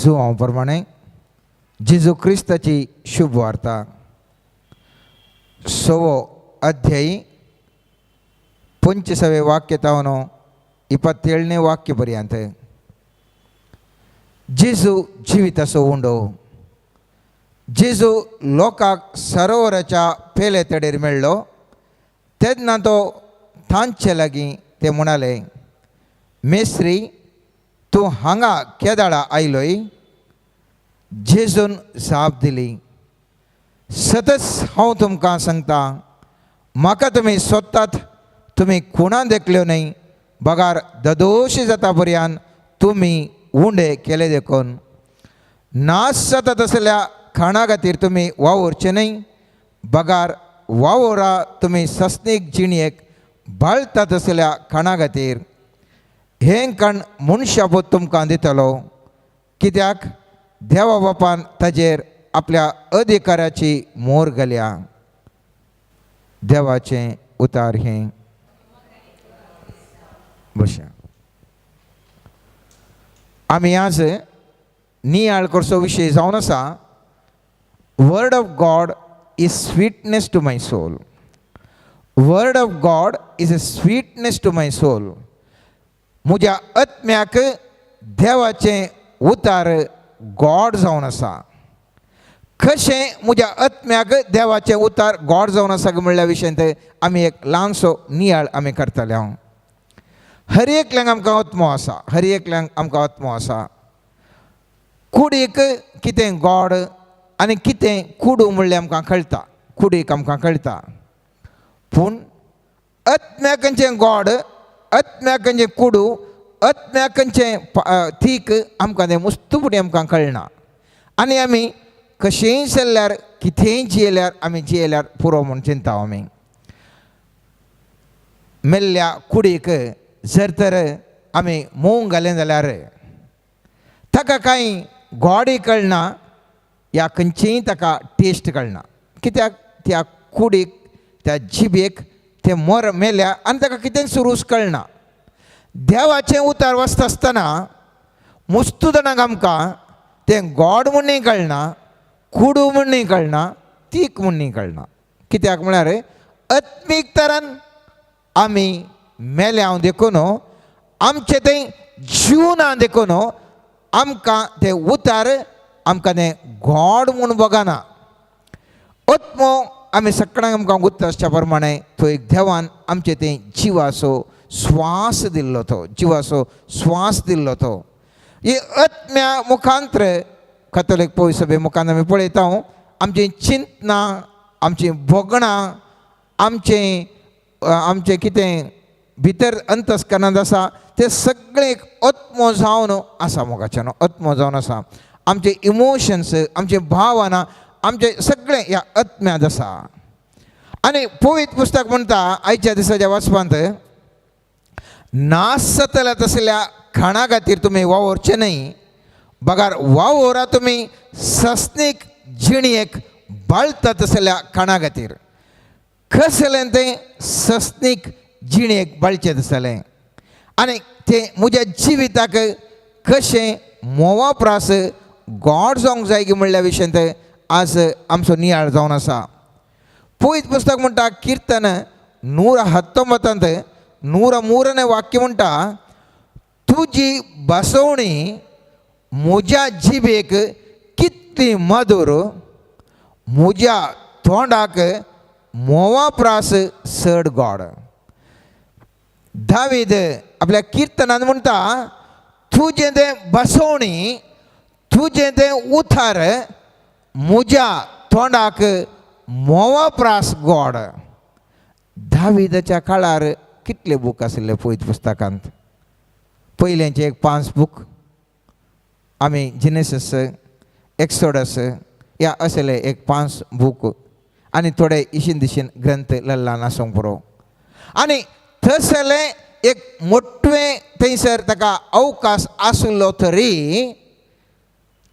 जुवांव प्रमाणे जेजू क्रिस्ताची शुभ वार्ता सवो अध्यायी 25वे वाक्य तावन 27ನೇ ವಾಕ್ಯ पर्यंत. जेजू जिविताचो उंडो. जेजू लोकांक सरोवराच्या पेले तडेर मेळ्ळो तेन्ना तो तांचे लागीं ते म्हणाले, मेस्त्री तूं हांगा केदाळा आयलोय? जेजून जाप दिली, सतच हांव तुमकां सांगता, म्हाका तुमी सोदतात, तुमी खुणां देखल्यो न्हय, बगार ददोशी जाता पर्यंत तुमी उंडे केले देखून. नाश जाता तसल्या खाणा खातीर तुमी वावुरचे न्हय, बगार वावुरा तुमी सस्नीक जिणयेक बाळता तसल्या खाणा खातीर. हें कण मनशापूत तुमकां दितलो, कित्याक देवा बापान ताजेर आपल्या अधिकाराची मोर घाल्या. देवाचें उतार हें. बशा आमी आज नियाळ करचो विशय जावन आसा, Word of God is sweetness to my soul. Word of God is a sweetness to my soul. म्हज्या आत्म्याक देवाचें उतार गोड जावन आसा. कशें म्हज्या आत्म्याक देवाचें उतार गोड जावन आसा म्हणल्या विशयांत आमी एक ल्हानसो नियाळ आमी करतले. हांव हर एकल्यांक आमकां आत्मो आसा, हर एकल्यांक आमकां आत्मो आसा. कुडीक कितें गोड आनी कितें कुडू म्हणलें आमकां कळटा, कुडीक आमकां कळटा. पूण आत्म्याक खंयचें गोड, आत्म्याक खंयचें कुडू, आत्म्याक खंयचें तीक आमकां तें मुस्तुपणी आमकां कळना. आनी आमी कशेंय चल्ल्यार कितेंय जियेल्यार आमी जियेल्यार पुरो म्हूण चिंता. आमी मेल्ल्या कुडीक जर तर आमी मोव घालें जाल्यार ताका कांय गोडय कळना या खंयचीय ताका टेस्ट कळना, कित्याक त्या कुडीक त्या जिबेक ते मोर मेल्या आनी ताका कितेंच रूच कळना. देवाचें उतर वाचता आसतना मुस्तू जाणांक आमकां तें गोड म्हणूय कळना, कुडू म्हणूय कळना, तीक म्हणूय कळना. कित्याक म्हळ्यार आत्मीक तरान आमी मेल्या देखून आमचें तें जीव ना देखून आमकां तें उतार आमकां तें गोड म्हूण बगना. आत्मो आमी सगळ्यांक आमकां उतर आसच्या प्रमाणे तो एक देवान आमचें तें जिवाचो स्वास दिल्लो, तो जिवाचो स्वास दिल्लो. तो ही आत्म्या मुखांत्र कथोलीक पवित्र सभे मुखान आमी पळयता, आमचीं चिंतनां, आमचीं भोगणां, आमचें आमचें कितें भितर अंतस्करणांत आसा तें सगळें एक आत्मो जावन आसा. मोगाच्यान आत्मो जावन आसा. आमचे इमोशन्स, आमचे भावना, आमचें सगळें ह्या आत्म्यांत आसा. आनी पवित्र पुस्तक म्हणटा आयच्या दिसाच्या वाचपांत, नाश जातल्या तसल्या खाणा खातीर तुमी वावुरचे न्हय, बगार वावुरा तुमी सस्नीक जिणयेक बाळता तसल्या खाणा खातीर. कसलें तें सस्नीक जिणेक बाळचें तसलें आनी तें म्हज्या जिविताक कशें म्होंवा प्रास गोड जावंक जाय की म्हणल्या विशयांत आज आमचो नियाळ जावन आसा. पवित्र पुस्तक म्हणटा, किर्तन 119 103ನೇ वाक्य म्हणटा, तुजी बसवणी म्हज्या जिबेक कितली मधुर, म्हज्या तोंडाक म्होंवा प्रास चड गोड. दावीद आपल्या किर्तनान म्हणटा, तुजें तें बसवणी, तुजें तें उतार म्हज्या तोंडाक म्होंवा प्रास गोड. दाविदाच्या काळार कितले बूक आशिल्ले पवित्र पुस्तकांत? पयल्याचे एक 5 बूक आमी जिनेसीस, एक्सोडस या असले एक 5 बूक आनी थोडे इशीन दिशीन ग्रंथ लल्लान आसूंक पुरो. आनी थंयसरलें एक मोटवें थंयसर ताका अवकाश आशिल्लो तरी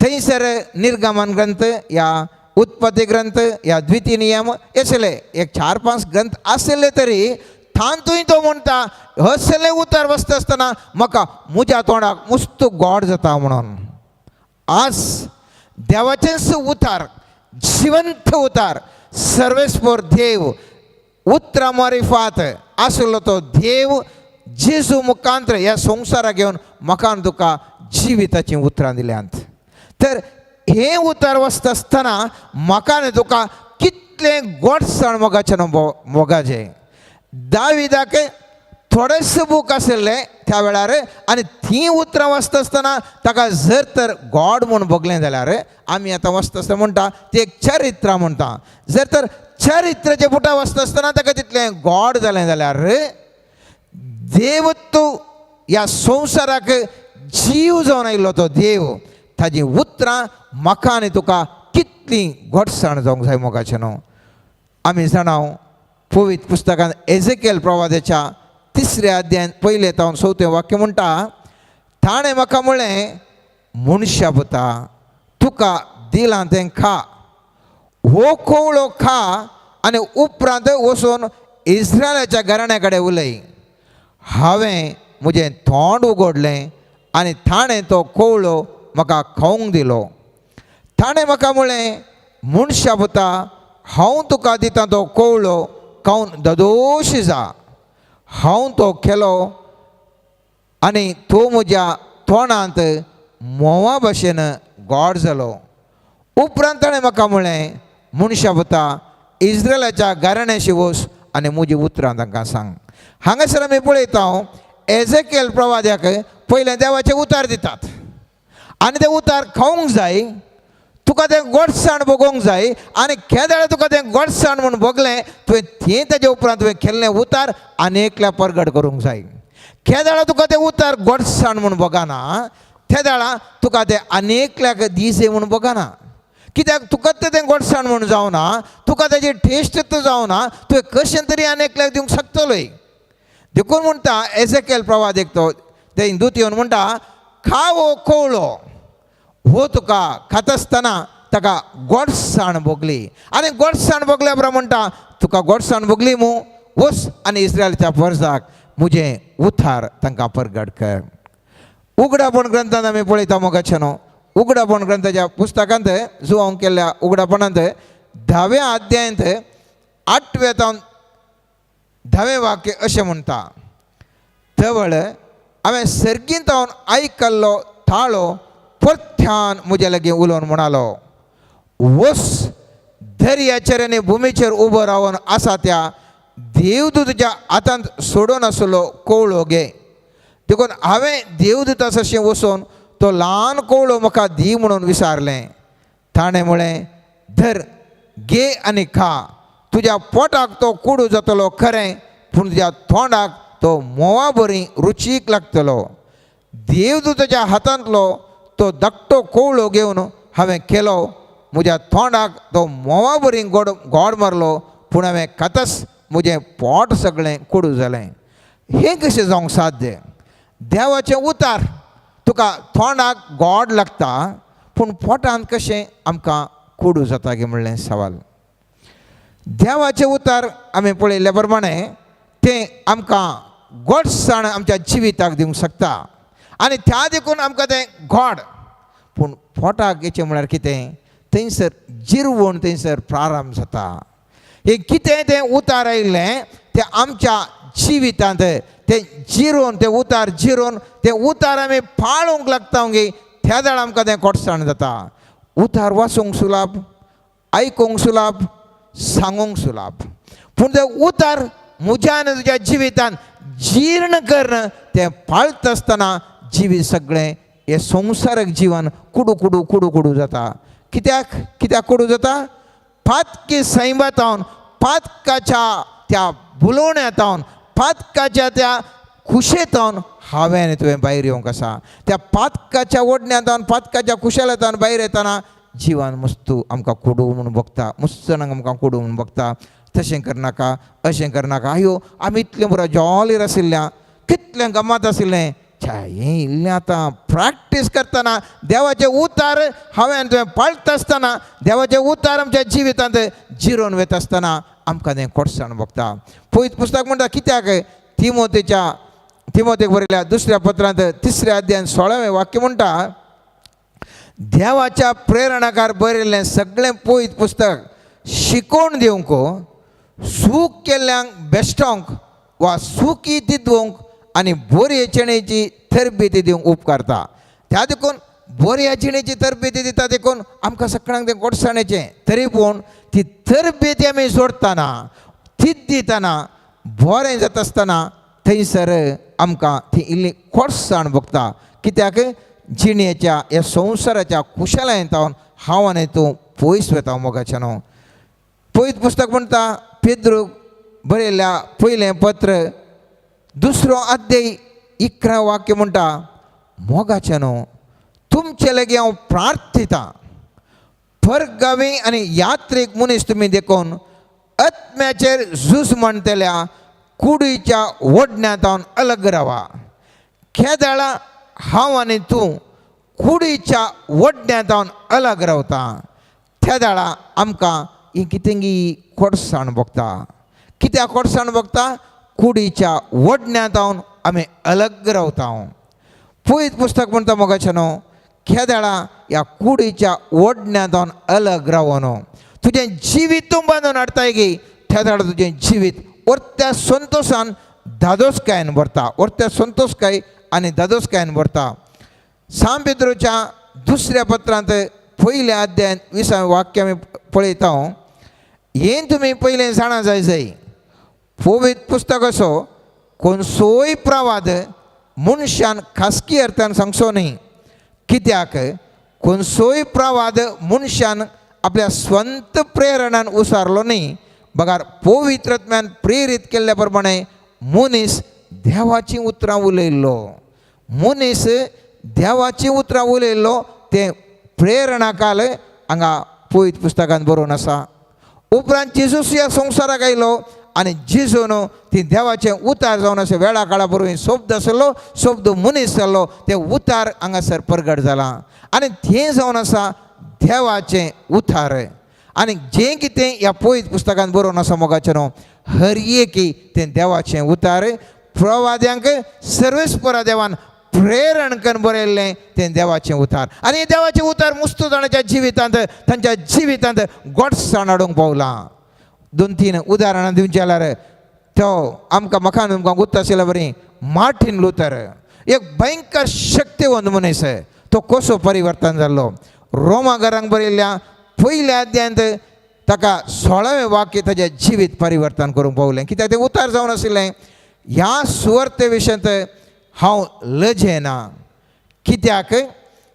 थंयसर निर्गमन ग्रंथ या उत्पत्ती ग्रंथ या द्वितीय नियम असले एक 4-5 ग्रंथ आशिल्ले तरी तातूंय तो म्हणटा, असलें उतर वाचता आसतना म्हाका म्हज्या तोंडाक मुस्त गोड जाता म्हणून. आज देवाचेंच उतार, जिवंत उतार, सर्वेस्पोर देव उतरां मारिफात आशिल्लो तो देव जेजू मुखांत्र ह्या संवसाराक घेवन म्हाका आनी तुका जिविताचीं उतरां दिल्यांत. तर हें उतर वाचता आसतना म्हाका आनी तुका कितलें गोडसाण मोगाचें मोगाचें. दाविदाक थोडेच बूक आशिल्ले त्या वेळार आनी तीं उतरां वाचता आसतना ताका जर तर गॉड म्हूण भोगलें जाल्यार आमी आतां वाचता आसतना म्हणटा ती एक चरित्र म्हणटा. जर तर चरित्राचे बुटां वाचता आसतना ताका तितलें गॉड जालें जाल्यार देवत्व ह्या संवसाराक जीव जावन आयिल्लो तो देव ताजी उतरां म्हाका आनी तुका कितलीं गोडसाण जावंक जाय मोगाचें न्हू. आमी जाणा पवित्र पुस्तकांत एजेकेल प्रवादाच्या तिसऱ्या अध्यायान पयलें तावन चवथें वाक्य म्हणटा, ताणें म्हाका म्हळें, मनशा पुता, तुका दिलां तें खा, हो कोवळो खा आनी उपरांत वचून इस्रायलाच्या घराण्या कडेन उलय. हांवें म्हजें तोंड उगडलें आनी ताणें तो कोवळो म्हाका खावंक दिलो. ताणें म्हाका म्हळें, मनशा पुता, हांव तुका दितां तो कोवळो खावन ददोशी जा. हांव तो केलो आनी तो म्हज्या तोंडांत म्होंवा भशेन गोड जालो. उपरांत ताणें म्हाका म्हळें, मनशा पुता, इस्रायलाच्या घराण्याशी वच आनी म्हजी उतरां तांकां सांग. हांगासर आमी पळयता एजेकेल प्रवाद्याक पयलें देवाचें उतार दितात आनी तें उतार खावंक जाय, तुका तें गोडसाण भोगोवंक जाय आनी केदळ तुका तें गोडसाण म्हूण भोगलें तुवें तें ताजे उपरांत तुवें केल्लें उतार आनी एकल्या परगट करूंक जाय. केदळ तुका तें उतार गोडसाण म्हूण भोगना तेदळा तुका तें आनी एकल्याक दिसे म्हूण भोगना. कित्याक तुका तें गोडसाण म्हूण जावना, तुका ताजी टेस्ट जावना, तुवें कशें तरी आनी एकल्याक दिवंक शकतलोय. देखून म्हणटा एजेकेल प्रवाद तो ते दूत येवन म्हणटा, खा हो कोवळो, हो तुका खाता आसतना ताका गोडसाण भोगली आनी गोडसाण भोगल्या उपरांत म्हणटा तुका गोडसाण भोगली मू, वच आनी इस्रायलच्या परसाक म्हजें उतार तांकां परगट कर. उगडापण ग्रंथांत आमी पळयता मोगाचें न्हू, उगडापण ग्रंथाच्या पुस्तकांत जुवांव केल्ल्या उगडापणांत धाव्या अध्यायांत आठव्या तावन धावें वाक्य अशें म्हणटा, तवळ हांवें सर्गींत तावन आयकल्लो ताळो परत्यान म्हज्या लागीं उलोवन म्हणालो, वस दर्याचेर आनी भुमीचेर उबो रावन आसा त्या देवदूताच्या हातांत सोडून आसलो कोवळो घे. देखून हांवें देवदूता सरशीं वचून तो ल्हान कोवळो म्हाका दी म्हणून विचारलें. ताणें म्हळें, धर घे आनी खा, तुज्या पोटाक तो कुडू जातलो खरें, पूण तुज्या तोंडाक तो म्होंवा बरी रुचीक लागतलो. देवदूताच्या हातांतलो तो धाकटो कोवळो घेवन हांवें केलो, म्हज्या तोंडाक तो म्होंवा बरी गोड गोड मारलो, पूण हांवें खातच म्हजें पोट सगळें कोडू जालें. हें कशें जावंक साध्य? देवाचें उतार तुका तोंडाक गोड लागता पूण पोटांत कशें आमकां कोडू जाता गे म्हणलें सवाल. देवाचें उतार आमी पळयल्ल्या प्रमाणे तें आमकां गोडसाण आमच्या जिविताक दिवंक शकता आनी त्या देखून आमकां तें गोड, पूण पोटाक येचें म्हळ्यार कितें, थंयसर जिरवण थंयसर प्रारंभ जाता. हें कितें तें उतार आयिल्लें तें आमच्या जिवितांत तें जिरोवन तें उतार जिरोवन तें उतार आमी पाळूंक लागता गे त्या वेळार आमकां तें गोडसाण जाता. उतार वाचूंक सुलाभ, आयकूंक सुलाभ, सांगूंक सुलाभ, पूण तें उतार म्हज्या आनी तुज्या जिवितान जीर्ण करून तें पाळता आसतना जिवीत सगळें हें संवसारीक जीवन कुडू कुडू कुडू कुडू जाता. कित्याक कित्याक कुडू जाता? पातकी सैमातावन, पातकाच्या त्या बुलोवण्यातावन, पातकाच्या त्या खुशेतावन हांवें आनी तुवें भायर येवंक आसा. त्या पातकाच्या ओडण्यातावन, पातकाच्या कुशलतावन भायर येतना जिवन मस्तू आमकां कुडू म्हूण भोगता, मस्त जाणांक आमकां कुडू म्हूण भोगता. तशें करनाका, अशें करनाका, आयो आमी इतलें बरो जॉलीर आशिल्ल्या, कितलें गमत आशिल्लें, छा हें इल्लें आतां प्रॅक्टीस करतना देवाचें उतार हांवें तुवें पाळटा आसतना, देवाचें उतार आमच्या जिवितांत जिरोवन वता आसतना आमकां तें कोडसाण भोगता. पयत पुस्तक म्हणटा कित्याक तिमोतेक बरयल्या दुसऱ्या पत्रांत तिसऱ्या अध्यायान 16वें वाक्य म्हणटा, देवाच्या प्रेरणाकार बरयल्लें सगळें पवित्र पुस्तक शिकोवन दिवंक, सूख केल्ल्यांक बेश्टोंक वा सुखी दिवंक आनी बरे जिणेची तरबेती दिवंक उपकारता. त्या देखून बऱ्या जिणेची तरबेती दिता देखून आमकां सगळ्यांक तें गोडसाणेचें. तरी पूण ती तरबेती आमी जोडटना, तीच दितना, बरें जाता आसतना थंयसर आमकां ती इल्ली कोडसाण भोगता. कित्याक जिणेच्या ह्या संवसाराच्या कुशलायेन हांव आनी तूं पयस वता. मोगाचें न्हू, पयत पुस्तक म्हणटा, पेद्रू बरयल्ल्या पयलें पत्र दुसरो अध्याय 11 वाक्य म्हणटा, मोगाचें न्हू, तुमचे लागीं हांव प्रार्थितां, परगावी आनी यात्रीक मनीस तुमी देखून आत्म्याचेर झूज म्हणटल्या कुडीच्या ओडण्यांत अलग रावा. केदाळा हांव आनी तूं कुडीच्या ओडण्यांत अलग रावता त्या वेळा आमकां ही कितेंगी कोडसाण भोगता. कित्याक कोडसाण भोगता? कुडीच्या ओडण्यांत आमी अलग रावता. पयत पुस्तक म्हणटा, मोगाचें न्हू, केदाळा ह्या कुडीच्या ओडण्यांत अलग रावन तुजें जिवीत तूं बांदून हाडटाय गी, त्या वेळार तुजें जिवीत वर्त्या संतोशान धादोसकायेन भरता, वर्त्या संतोशकाय आनी धादोसकायेन भरता. सांत पेद्रोच्या दुसऱ्या पत्रांत पयल्या अध्यायांत 20व्या वाक्य आमी पळयता, हें तुमी पयलें जाणा जाय जाय, पवित्र पुस्तक असो कोणसोय प्रवाद मनशान खासगी अर्थान सांगचो न्ही. कित्याक कोणसोय प्रवाद मनशान आपल्या स्वंत प्रेरणान उसारलो न्ही, बगार पवित्रत्म्यान प्रेरीत केल्ल्या प्रमाणे मनीस देवाचीं उतरां उलयल्लो. मनीस देवाचीं उतरां उलयल्लो तें प्रेरणा काल हांगा पवित्र पुस्तकान बरोवन आसा. उपरांत जेजूस ह्या संवसाराक आयलो आनी जेजून ती देवाचें उतार जावन अशें वेळा काळा बरोवन शब्द आसलो, शब्द मनीस जाल्लो, तें उतार हांगासर परगट जालां आनी तें जावन आसा देवाचें उतार. आनी जें कितें ह्या पवित्र पुस्तकान बरोवन आसा मोगाचें न्हू, हर एकी तें देवाचें उतार. प्रवाद्यांक सर्वेस्परा देवान प्रेरण करून बरयल्लें तें देवाचें उतार. आनी देवाचें उतार मुस्तू जाणाच्या जिवितांत, तांच्या जिवितांत गोडसाण हाडूंक पावलां. दोन तीन उदाहरणां दिवचें जाल्यार तो आमकां म्हाका तुमकां गुत्त आशिल्ल्या बरी मार्टीन लुथर एक भयंकर शक्तिवंत मनीस, तो कसो परिवर्तन जाल्लो. रोमा घरांक बरयल्ल्या पयल्या अध्यायांत ताका 16वें वाक्य ताजें जिवीत परिवर्तन करूंक पावलें. कित्याक तें उतार जावन आशिल्लें. ह्या सुवार्ते विशयांत हांव लजेना, कित्याक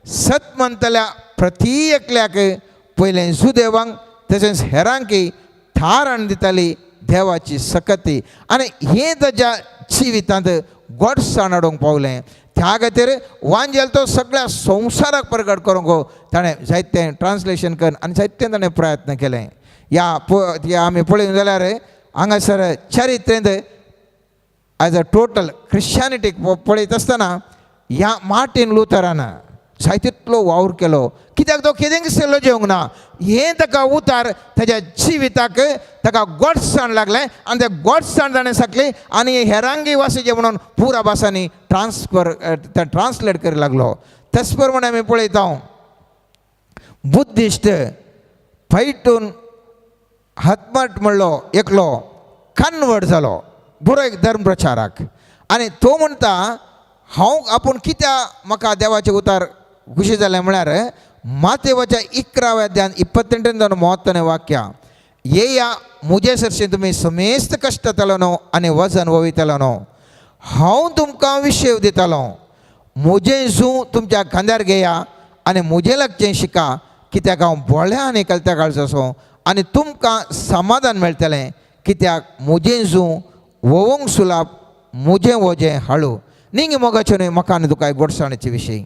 सत म्हणटल्या प्रती एकल्याक पयलें जुदेवांक तशेंच हेरांकय थारण दिताली देवाची सकती. आनी हें ताज्या जिवितांत गोडसाण हाडूंक पावलें. त्या खातीर वांजेल तो सगळ्या संवसाराक प्रगट करूंक ताणें जायतें ट्रान्सलेशन करून आनी जायते ताणें प्रयत्न केले. ह्या आमी पळयत जाल्यार हांगासर चरित्रेंत एज अ टोटल क्रिश्चियनिटीक पळयत आसतना ह्या मार्टीन लुथरान जाय तितलो वावर केलो. कित्याक तो कितेंच लजेवंक ना. हें ताका उतार ताज्या जिविताक ताका गोडसाण लागलें आनी तें गोडसाण ताणें सांगली आनी हेरांगी वासीचें म्हणून पुरा भासांनी ट्रान्सफर ट्रान्सलेट करूंक लागलो. तेच प्रमाणे आमी पळयता, बुद्धिश्ट फैटून हतमट म्हणलो एकलो कन्वर्ट जालो बरो एक धर्म प्रचारक आनी तो म्हणटा, हांव आपूण कित्याक म्हाका देवाचें उतार खुशी जालें म्हळ्यार मातेवाच्या 11व्या अध्यायान 28 30 वाक्य, येया मुजे सरशी तुमी समेस्त कश्टतालो न्हू आनी वजन वयतालो न्हू, हांव तुमकां विशेव दितालो. म्हजें जूं तुमच्या खांद्यार घेया आनी म्हजें लागचें शिका, कित्याक हांव बोळ्या आनी कलत्या काळचो आसो आनी तुमकां समाधान मेळटलें. कित्याक म्हजें जूं वोवंक सुलाप, म्हजें वजें हाळू. न्ही मोगाचें न्हय, म्हाका आनी तुका गोडसाणेचे विशयी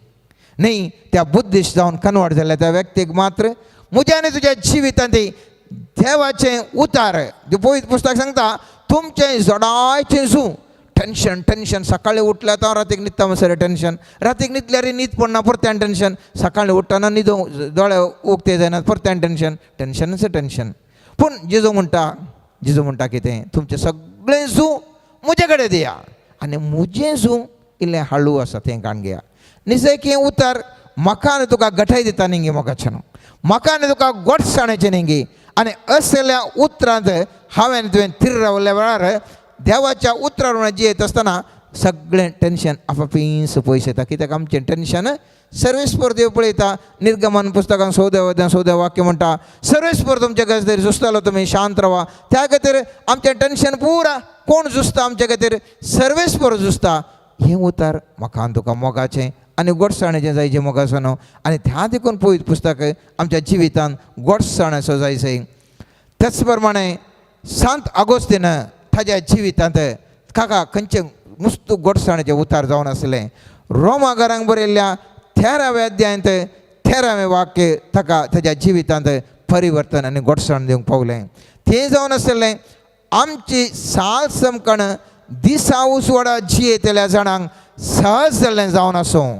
न्ही, त्या बुद्धिस्ट जावन कन्वर्ट जाल्ल्या त्या व्यक्तीक मात्र. म्हज्या आनी तुज्या जिवितांत देवाचें उतार पवित्र पुस्तक सांगता, तुमचें जडायचें जूं. टेन्शन टेन्शन, सकाळी उठल्यार तो रातीक न्हिदता म्हणसर टेन्शन, रातीक न्हिदल्यार न्हीद पडना परत्यान टेन्शन, सकाळी उठ्ठना न्हिदूंक दोळे उक्ते जायना परत्यान टेन्शन, टेन्शनच टेन्शन. पूण जेजू म्हणटा, जेजू म्हणटा कितें, तुमचें सगळें जूं म्हजे कडेन दिया आनी म्हजें जूं इल्लें हाळू आसा तें काण घेया. निजय की उतार म्हाका आनी तुका गठाय दिता न्ही मोगाचें, म्हाका आनी तुका गोडसाणेचें न्ही. आनी असल्या उतरांत हांवें तुवें थीर रावल्या वेळार देवाच्या उतरार जियेत आसतना सगळें टेंशन आपापीस पयस येता. कित्याक आमचें टेंशन सर्वेस्पर देव पळयता. निर्गमन पुस्तकान 14 14 वाक्य म्हणटा, सर्वेस्पर तुमच्या खातीर झुजतालो, तुमी शांत रावा. त्या खातीर आमचें टेंशन पुरा कोण झुजता आमच्या खातीर? सर्वेस्पर झुजता. हें उतर म्हाका आनी तुका मोगाचें आनी गोडसाणेचें जायचें मोगाचो न्हू. आनी त्या देखून पवित्र पुस्तक आमच्या जिवितान गोडसाणेचो जायचें. त्याच प्रमाणे सांत आगोस्तीन ताज्या जिवितांत काका खंयचें मुस्त गोडसाणेचें उतार जावन आसलें. रोमा घरांक बरयल्ल्या 13व्या अध्यायांत 13वें वाक्य ताका ताज्या जिवितांत परिवर्तन आनी गोडसाण दिवंक पावलें. तें जावन आसलें, आमची साल समकण दिसा उजवाडा जियेतल्या जाणांक सहज जाल्लें जावन आसूं,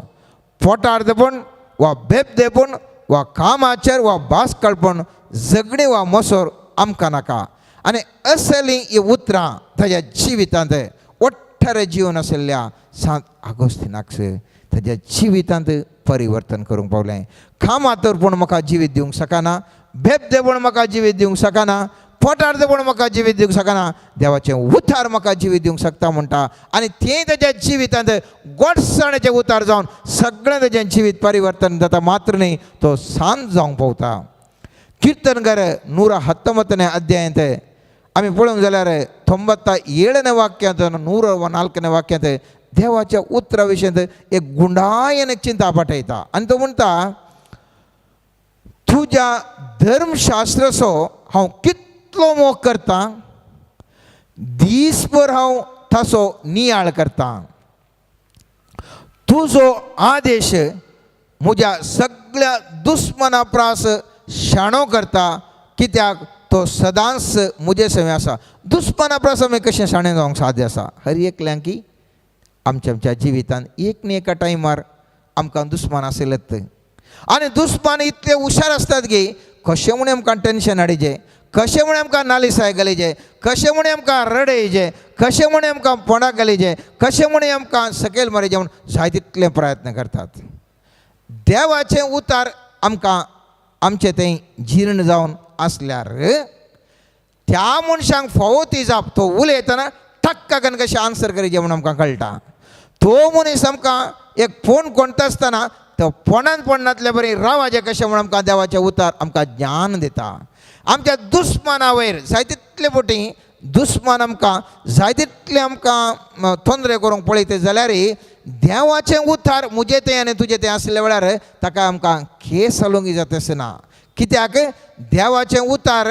पोटार्दपण वा बेबदेपण वा कामाचेर वा भास कळपण, झगडीं वा मोसोर आमकां नाका. आनी असलीं ही उतरां ताज्या जिवितांत ओट्ठारे जिवन आशिल्ल्या सांत आगोस्तिनाक ताज्या जिवितांत परिवर्तन करूंक पावलें. कामातरपण म्हाका जिवीत दिवंक शकना, बेबदेपण म्हाका जिवीत दिवंक शकना, पोटार्दपण म्हाका जिवीत दिवंक शकना, देवाचें उतार म्हाका जिवीत दिवंक शकता म्हणटा. आनी तें ताज्या जिवितांत गोडसाणेचें उतार जावन सगळें ताजें जिवीत परिवर्तन जाता मात्र न्ही, तो शांत जावंक पावता. कीर्तनकार 119ನೇ अध्यायांत आमी पळोवंक जाल्यार 97ನೇ वाक्यांत 104ನೇ वाक्यांत देवाच्या उतरा विशयांत एक गुंडायन चिंता पाठयता. आनी तो म्हणटा, तुज्या धर्मशास्त्राचो हांव कितलो मोग करता, दीसभर हांव ताचो नियाळ करता. तुजो आदेश म्हज्या सगळ्या दुस्मना प्रास शाणो करता, कित्याक तो सदांच म्हजे सवे आसा. दुस्मना प्रास आमी कशें शाणें जावंक साध्य आसा? हर एकल्यांक की आमच्या आमच्या जिवितान एक न्ही एका टायमार आमकां दुस्मान आशिल्लेच. आनी दुस्मान इतले हुशार आसतात की कशें म्हूण आमकां टेंशन हाडिचें, कशें म्हूण आमकां नालिसाय घालीचें, कशें म्हूण आमकां रडयचें, कशें म्हूण आमकां फोंडाक घालीचें, कशें म्हूण आमकां सकयल मारीचें म्हूण जाय तितले प्रयत्न करतात. देवाचें उतार आमकां आमचें तें जीर्ण जावन आसल्यार त्या मनशांक फावो ती जाप तो उलयतना टक्का कन्न कशें आन्सर करीचें म्हूण आमकां कळटा. तो मनीस आमकां एक फोन कोणता आसतना तो फोंडान पडनातले बरी रावाचें कशें म्हूण आमकां देवाचें उतार आमकां ज्ञान दिता. आमच्या दुस्माना वयर जाय तितले फावटी दुस्मान आमकां जाय तितले आमकां तोंदरे करूंक पळयता जाल्यार देवाचें उतार म्हजें तें आनी तुजें तें आसल्या वेळार ताका आमकां केस घालूंक जाता आसना. कित्याक देवाचें उतार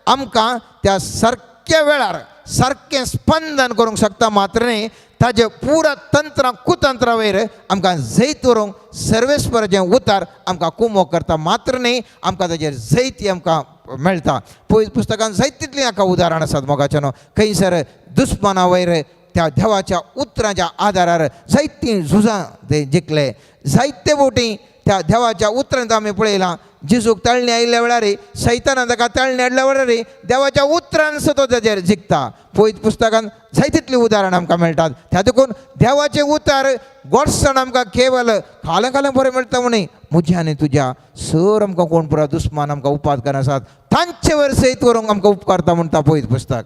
आमकां त्या सारक्या वेळार सारकें स्पंदन करूंक शकता मात्र न्ही, ताजें पुरा तंत्रां कुतंत्रा वयर आमकां जैत व्हरूंक सर्वेस्पराचें उतार आमकां कुमोक करता मात्र न्ही, आमकां ताजेर जैत आमकां मेळटा. पयस पुस्तकान जायत तितलीं हाका उदाहरण आसात मोगाचें न्हू. खंयसर दुस्माना वयर त्या देवाच्या उतरांच्या आदारार जायतीं झुजां ते जिखले. जायते फावटी त्या देवाच्या उतरांत आमी पळयलां, जेजूक ताळणी आयिल्ल्या वेळार सैतानान ताका ताळणी हाडल्या वेळार देवाच्या उतरान सुद्दां तो ताजेर जिखता. पयत पुस्तकान जाय तितलीं उदाहरणां आमकां मेळटात. त्या देखून देवाचें उतार गोडसाण आमकां केवल खालें खालें बरें मेळटा म्हणी म्हज्या आनी तुज्या सर आमकां कोण पुरा दुस्मान आमकां उपाद करनासात तांचे वयर सयत व्हरूंक आमकां उपकारता म्हणटा पयत पुस्तक.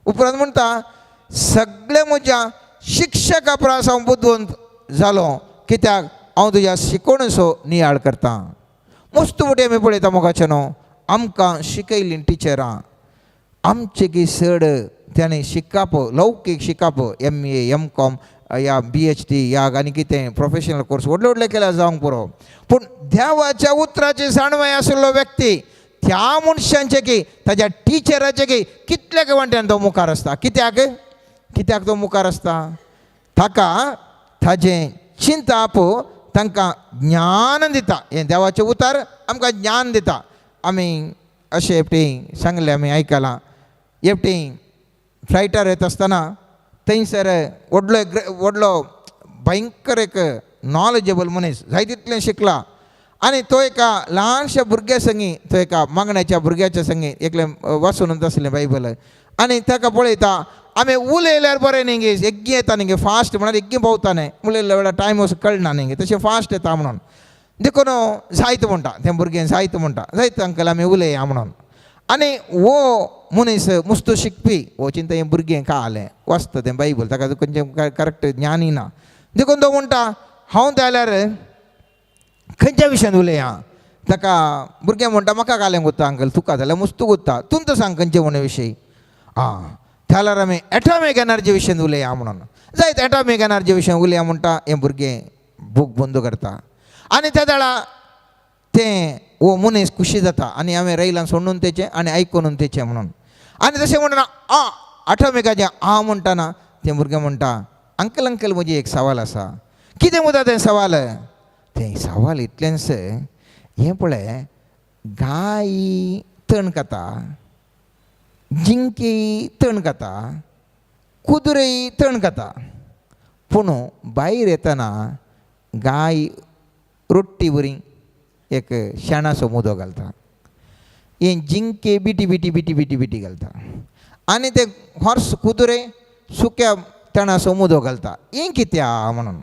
उपरांत म्हणटा, सगळे म्हज्या शिक्षका परस हांव बुदवंत जालो, कित्याक हांव तुज्या शिकोवणेचो नियाळ करता. मस्त फावटी आमी पळयता मोगाचें न्हू, आमकां शिकयलीं टिचरां आमचे की चड ताणें शिकप लौकीक शिकप MA MCom या BHD या आनी कितें प्रोफेशनल कोर्स व्हडले व्हडले केल्यार जावंक पुरो, पूण देवाच्या उतराची जाणवाय आशिल्लो व्यक्ती त्या मनशांचे की ताज्या टिचराचे की कितल्या वांट्यान तो मुखार आसता. कित्याक कित्याक तो मुखार आसता? ताका ताजें चिंताप तांकां ज्ञान दिता. हें देवाचें उतार आमकां ज्ञान दिता. आमी अशें एकटी सांगलें आमी आयकलां, एकटी फ्लायटार येता आसतना थंयसर व्हडलो एक व्हडलो भयंकर एक नॉलेजेबल मनीस जाय तितलें शिकला आनी तो एका ल्हानशा भुरग्या संगी तो एका मागण्याच्या भुरग्याच्या संगी एकलें वाचून आसलें बायबल आनी ताका पळयता आमी उलयल्यार बरें न्ही गे, एग्गी येता न्ही गे फास्ट म्हळ्यार एग्गी पावता न्ही, उलयल्या वेळार टायम असो कळना न्ही गे, तशें फास्ट येता म्हणून देखून जायत म्हणटा तें भुरगें, जायत म्हणटा, जायत अंकल आमी उलया म्हणून. आनी हो मनीस मुस्तू शिकपी, हो चिंता हें भुरगें कालें वाचता तें बायबल, ताका खंयचें करेक्ट ज्ञानय ना. देखून तो म्हणटा हांव जाल्यार खंयच्या विशयान उलया. ताका भुरगें म्हणटा म्हाका कालें गुत्ता अंकल, तुका जाल्यार मुस्तू गुत्ता, तूं तर सांग खंयचे म्हण विशयी. आं जाल्यार आमी एटॉमीक एनर्जी विशयान उलया म्हणून. जायत एटॉमीक एनर्जी विशयान उलया म्हणटा. हें भुरगें बूक बंद करता आनी त्या वेळा तें हो मनीस खुशी जाता आनी हांवें रैलान सोडून तेचें आनी आयकून तेचें म्हणून. आनी तशें म्हणटा आ एटॉमिकाचें आ म्हणटाना तें भुरगें म्हणटा अंकल अंकल म्हजी एक सवाल आसा. कितें म्हणटा तें सवाल? तें सवाल इतलेंच, हें पळय गाय तण खाता, जिंकी तण खाता, कुदरेय तण खाता, पूण भायर येतना गाय रोट्टी बरी एक शेणाचो मुदो घालता, हें जिंके बिटी बिटी बिटी बिटी बिटी घालता आनी ते हॉर्स कुदरे सुक्या तणाचो मुदो घालता, हें कित्या म्हणून.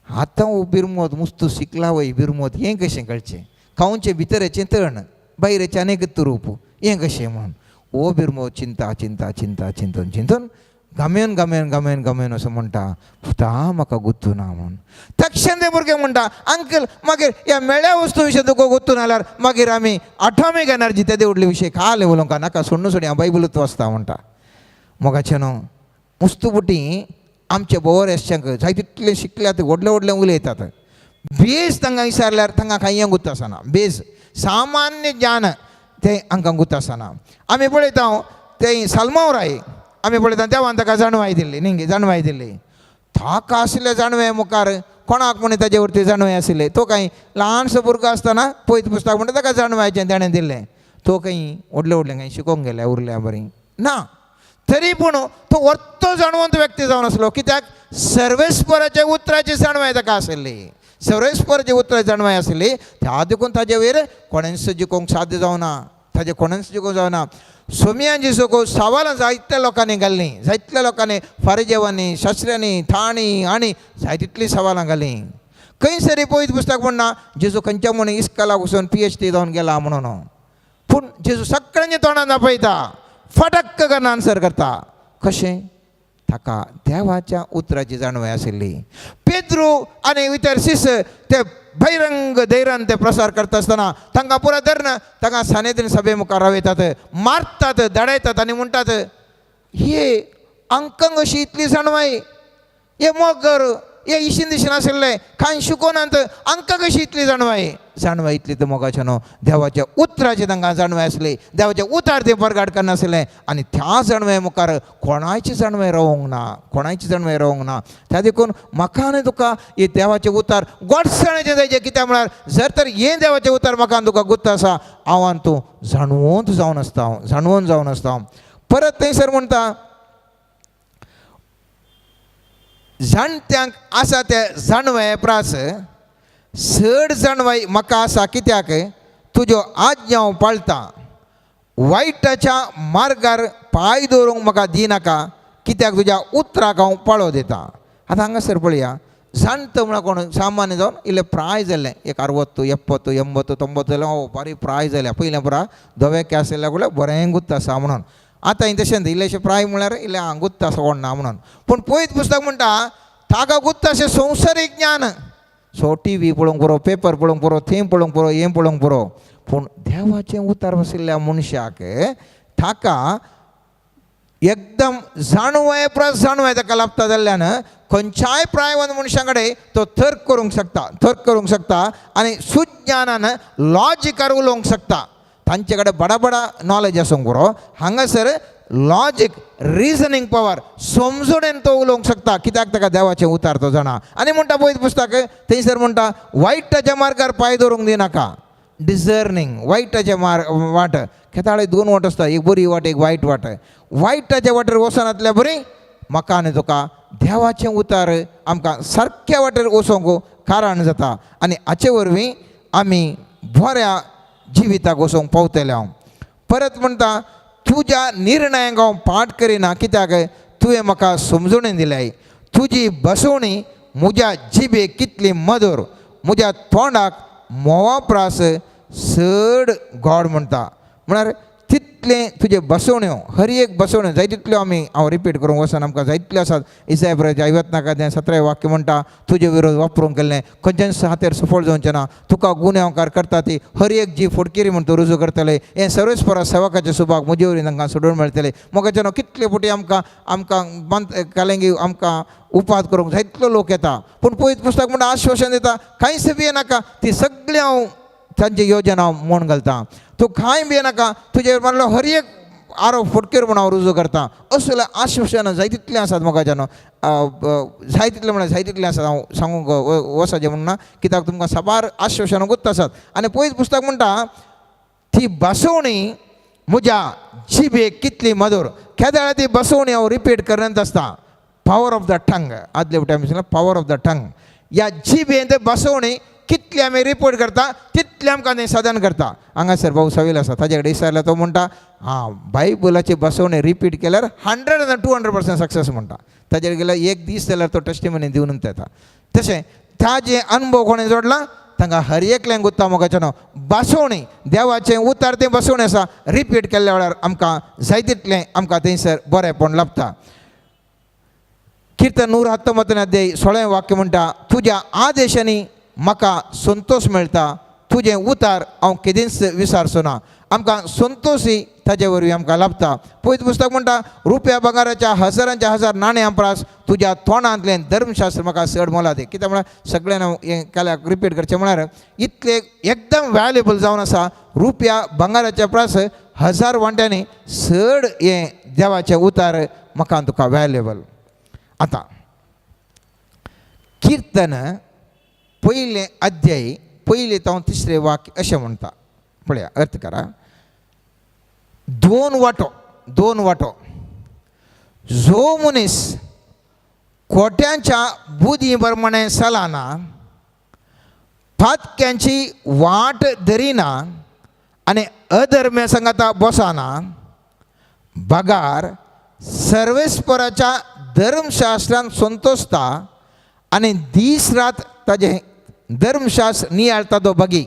आतां हो बिरमोत मुस्तू शिकला वय बिरमोत, हें कशें कळचें, खावचें भितरचें तण भायरचें आनीक तुरूप, हें कशें म्हणून. हो बिरमोत चिंता चिंता चिंता चिंतून चिंतून गमेन गमेन गमेन गमेन असो म्हणटा पुता म्हाका गुत्तू ना म्हणून. तक्षण ते भुरगें म्हणटा अंकल मागीर ह्या मेळ्या वस्तू विशय तुका गुत्तू नाल्यार मागीर आमी एटॉमीक एनर्जी तेदे व्हडले विशय खाले उलोवंक नाका, सोडून सोडी हांव बायबलूच वाचता म्हणटा. मोगाचें न्हू मुस्तू बुटी आमचे बोवर एसच्यांक जाय तितलें शिकल्यात, व्हडलें व्हडलें उलयतात, बेज तांकां विचारल्यार तांकां कांय गुत्त आसना, बेज सामान्य ज्ञान तें हांकां गुत्त आसना. आमी पळयता तें साल्मांव राय आमी पळयता देवान ताका जाणवाय दिल्ली न्ही, जाणवाय दिल्ली, ताका आशिल्ले जाणवे मुखार कोणाक म्हण ताजे वरती जाणवाय आशिल्ले. तो कांय ल्हानसो भुरगो आसतना पयत पुस्तक म्हणटा ताका जाणवायचें ताणें दिल्लें, तो कांय व्हडलें व्हडलें कांय शिकोवंक गेल्या उरल्या बरी ना, तरी पूण तो वर्तो जाणवंत व्यक्ती जावन आसलो. कित्याक सर्वेस्पराच्या उतराची जाणवाय ताका आशिल्ली, सर्वेस्पराच्या उतराची जाणवाय आशिल्ली, त्या देखून ताजे वयर कोणेंच जिखोवंक साध्य जावना, ताजे कोणेंच जिखोवंक जावना. सोमयान सगो सवालां जायत्या लोकांनी घाल्लीं, जायत्या लोकांनी फारिजेवांनी शास्त्र्यांनी थाणी आनी जाय तितलीं सवालां घालीं. खंयसरी पयत पुस्तक म्हणना जेजू खंयच्या म्हण इस्कलाक वचून PhD जावन गेला म्हणून, पूण जेजू सगळ्यांच्या तोंडान दाखयता, फटक्क करून आन्सर करता. कशें? ताका देवाच्या उतराची जाणवाय आशिल्ली. पेद्रू आनी इतर शिस ते बहिरंग धैर्यान ते प्रसार करता आसतना तांकां पुरा धरून तांकां सानेद्रीन सभे मुखार रावयतात, मारतात, धाडयतात आनी म्हणटात हे अंकंग अशी इतली जाणवाय, हे मोगर हे इशीन दिशीन आशिल्ले कांय शिकोनात, आंकां कशी इतली जाणवाय? जाणवाय इतली तर मोगाचें न्हू देवाच्या उतराची तांकां जाणवाय आसली, देवाच्या उतार ते परगाड करनासले आनी त्या जाणवाय मुखार कोणाची जाणवाय रावंक ना, कोणाची जाणवाय रावंक ना. त्या देखून म्हाका आनी तुका हे देवाचें उतार गोडसाणेचें जायचें. कित्याक म्हळ्यार जर तर हें देवाचें उतार म्हाका आनी तुका गुत्त आसा, हांव आनी तूं जाणवंत जावन आसता, हांव जाणवंत जावन आसता. परत थंयसर म्हणटा जाणट्यांक आसा ते जाणवाये प्रास चड जाणवाय म्हाका आसा, कित्याक तुज्यो आज्ञा हांव पाळटा. वायटाच्या मार्गार पांय दवरूंक म्हाका दिनाका, कित्याक तुज्या उतराक हांव पाळो दिता. आतां हांगासर पळया, जाणटो म्हळ्यार कोण सामान्य जावन इल्लें प्राय जाल्लें, एक 60 70 80 90 जाल्यार हो बारी प्राय जाल्या, पयलें पुरा धवे केंस येयल्या म्हळ्यार बरें गुत्त आसा म्हणून. आतां हें तशें इल्लेशें प्राय म्हळ्यार इल्लें गुत्त आसा कोण ना म्हणून. पूण पयत पुस्तक म्हणटा ताका गुत्त अशें संवसारीक ज्ञान, सो TV पळोवंक पुरो, पेपर पळोवंक पुरो, थंय पळोवंक पुरो, हें पळोवंक पुरो, पूण देवाचें उतार बशिल्ल्या मनशाक ताका एकदम जाणवाय प्रास जाणवाय ताका लाभता जाल्ल्यान खंयच्याय प्रायवंत मनशां कडेन तो तर्क करूंक शकता, तर्क करूंक शकता आनी सुज्ञानान लॉजिकार उलोवंक शकता. तांचे कडेन बडाबडा नॉलेज आसूंक पुरो, हांगासर लॉजीक रिजनींग पवर समजणेन तो उलोवंक शकता, कित्याक ताका देवाचें उतार तो जाणा. आनी म्हणटा पळय पुस्तक थंयसर म्हणटा वायटाच्या मार्गार पांय दवरूंक दिनाका. डिझर्निंग वायटाचे मार्ग वाट खेताळे दोन वाट आसता, एक बरी वाट एक वायट वाट. वायटाच्या वाटेर वचनातल्या बरी म्हाका आनी तुका देवाचें उतार आमकां सारक्या वाटेर वचोंक कारण जाता आनी हाचे वरवीं आमी बऱ्या जिविताक वचोंक पावतले. हांव परत म्हणटा तुज्या निर्णयांक हांव पाठ करिना, कित्याक तुवें म्हाका समजणी दिल्याय. तुजी बसवणी म्हज्या जिबेक कितली मधूर, म्हज्या तोंडाक म्होंवा प्रास चड गोड म्हणटा. म्हळ्यार तितलें तुजे बसवण्यो, हर एक बसवण्यो जाय तितल्यो आमी हांव रिपीट करूंक वचना, आमकां जाय तितल्यो आसात. इसाय प्रभुच्या ऐवत नाका 17 वाक्य म्हणटा, तुजे विरोध वापरूंक केल्लें खंयच्यान हातेर सफळ जावचें ना, तुका गुन्यांवकार करता ती हर एक जी फुडकिरी म्हण तूं रुजू करतले, हें सर्वेस्परा सेवकाचे सुभाग म्हजे वरवीं तांकां सोडून मेळटले. मोगाच्यानो कितले फावटी आमकां आमकां बांद कालेंगी आमकां उपाद करूंक जाय तितलो लोक येता, पूण पयत पुस्तक म्हणटा आश्वासन दिता, कांयच भियेनाका, ती सगळीं हांव तांची योजना हांव मोड घालता, तूं कांय भियेनाका, तुजेर मारलो हर एक आरोप फटकेर म्हूण हांव रुजू करता. असले आश्वासनां जाय तितलें आसात मोगाच्यानो, जाय तितलें म्हळ्यार जाय तितलें आसात. हांव सांगूंक वचपाचें म्हूण ना, कित्याक तुमकां साबार आश्वासनां गुप्त आसात. आनी पयत पुस्तक म्हणटा ती बसवणी म्हज्या जिबेक कितली मधूर. केदळा ती बसवणी हांव रिपीट करत आसता. पावर ऑफ the टंग, आदले फावटी आमी सांगलें पावर ऑफ the टंग. ह्या जिबेन ते बसवणी कितली आमी रिपोर्ट करता तितलें आमकां तें साधन करता. हांगासर भाऊ सवील आसा, ताजे कडेन विचारल्यार तो म्हणटा आं बायबलाची बसवणी रिपीट केल्यार 100 आनी 200% सक्सेस म्हणटा. ताजेर गेल्यार एक दीस जाल्यार तो टेस्टिमनी दिवन येता. तशें ताजे अनुभव कोणें जोडला तांकां हर एकल्यांक गुत्ता मोगाचें बसवणी देवाचें उतार तें बसवणी आसा, रिपीट केल्ल्या वेळार आमकां जाय तितलें आमकां थंयसर बरेंपण लाभता. किर्तन 119 अध्याय 16 वाक्य म्हणटा, तुज्या आदेशांनी म्हाका संतोश मेळटा, तुजें उतार हांव केदींच विसारचो ना. आमकां संतोषी ताजे वरवीं आमकां लाभता. पयत पुस्तक म्हणटा, रुपया भांगराच्या हजारांच्या हजार नाण्यां प्रास तुज्या तोंडांतलें धर्मशास्त्र म्हाका चड मोलादीक. कित्याक म्हळ्यार सगळ्यांना हें काल्याक रिपीट करचें म्हळ्यार इतलें एकदम व्हॅल्युएबल जावन आसा, रुपया भांगराच्या प्रास 1000 वांट्यांनी चड हें देवाचें उतार म्हाका तुका व्हॅल्युएबल. आतां किर्तन पयलें अध्याय पयलें तावन तिसरें वाक्य अशें म्हणटा, पळया अर्थ करा. दोन वांटो, दोन वांटो जो मनीस कोट्यांच्या बुदी प्रमाणे चलना, पातक्यांची वाट धरिना आनी अधर्म्या सांगाता बसना, बगार सर्वेस्पराच्या धर्मशास्त्रान संतोषता आनी दीस रात ताजें धर्मशास्त्र नियाळता तो बगी,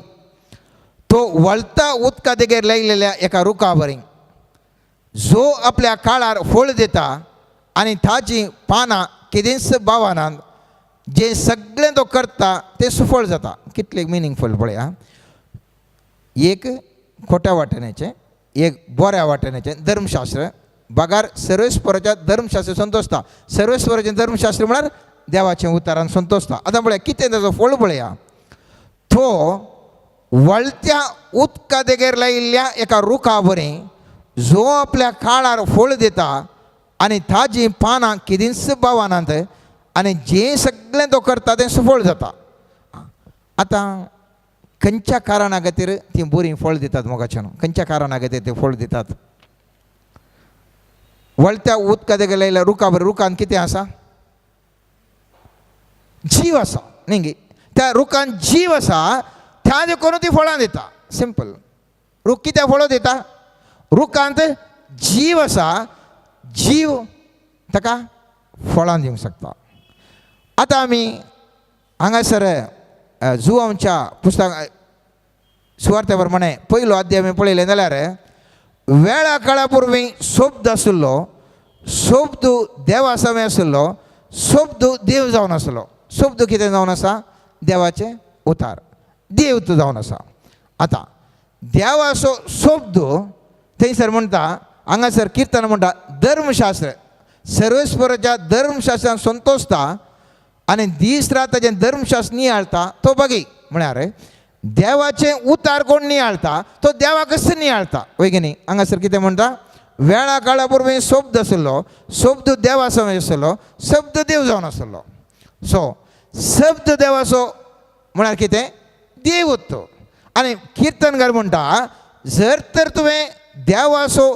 तो वळता उदका देगेर लायलेल्या एका रुखा बरी, जो आपल्या काळार फळ दिता आनी ताची पानां केदींच बावनात, जें सगळें तो करता तें सुफळ जाता. कितलें मिनींगफूल पळया. एक खोट्या वाटेनेचें, एक बऱ्या वाटेनेचें धर्मशास्त्र, बगार सर्वेस्पराच्या धर्मशास्त्र संतोषता. सर्वेस्पराचें धर्मशास्त्र म्हळ्यार देवाचें उतारान संतोषता. आतां पळया कितें ताचो फळ पळया. तो वळत्या उदका देगेर लायिल्ल्या एका रुखा बरी, जो आपल्या काळार फळ दिता आनी ताजीं पानां केदींच बावनात आनी जें सगळें तो करता तें सुफळ जाता. आतां खंयच्या कारणा खातीर तीं बरीं फळ दितात मोगाच्यान, खंयच्या कारणा खातीर तीं फळ दितात? वळत्या उदका देगेर लायिल्ल्या रुखा बरें, रुखान कितें आसा? जीव आसा न्ही गे, त्या रुखान जीव आसा, त्या देखून ती फळां दिता. सिंपल. रूख कित्याक फळां दिता? रुखांत जीव आसा, जीव ताका फळां दिवंक शकता. आतां आमी हांगासर जुवांच्या पुस्तक सुवार्ते प्रमाणे पयलो अध्याय आमी पळयलें जाल्यार वेळा काळा पूर्वी शब्द आशिल्लो, शब्द देवा समें आशिल्लो, शब्द देव जावन आसलो. शब्द कितें जावन आसा? देवाचें उतार, देव तो जावन आसा. आतां देवाचो शब्द थंयसर म्हणटा, हांगासर किर्तन म्हणटा धर्मशास्त्र, सर्वेस्पराच्या धर्मशास्त्रान संतोषता आनी दीस रात ताजें धर्मशास्त्र नियाळता तो बगी. म्हळ्यार देवाचें उतार कोण नियाळता तो देवाकच नियाळता, वय की न्ही? हांगासर कितें म्हणटा, वेळा काळा पूर्वी शब्द आशिल्लो, शब्द देवा समें आशिल्लो, शब्द देव जावन आशिल्लो. सो शब्द देवाचो म्हळ्यार कितें? देव तो. आनी किर्तनकार म्हणटा जर तर तुवें देवाचो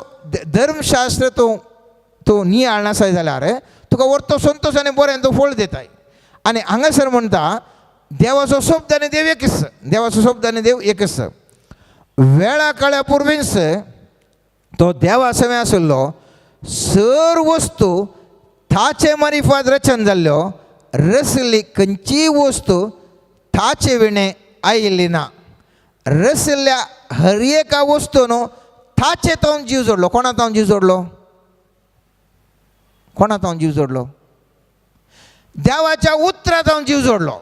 धर्मशास्त्र तूं तूं नियाळनासय जाल्यार तुका व्हरतो संतोश आनी बरें तूं फळ दिताय. आनी हांगासर म्हणटा देवाचो शब्द आनी देव एकच, देवाचो शब्द आनी देव एकच. वेळा काळा पूर्वींच तो देवा समें आशिल्लो, सर वस्तू ताचे मारिफात रचन जाल्ल्यो, रसली खंयचीय वस्तू ताचे विणें आयिल्ली ना. रसिल्ल्या हर एका वस्तून ताचे तावन जीव जोडलो. कोणा तावन जीव जोडलो? कोणा तावन जीव जोडलो? देवाच्या उतरा तावन जीव जोडलो.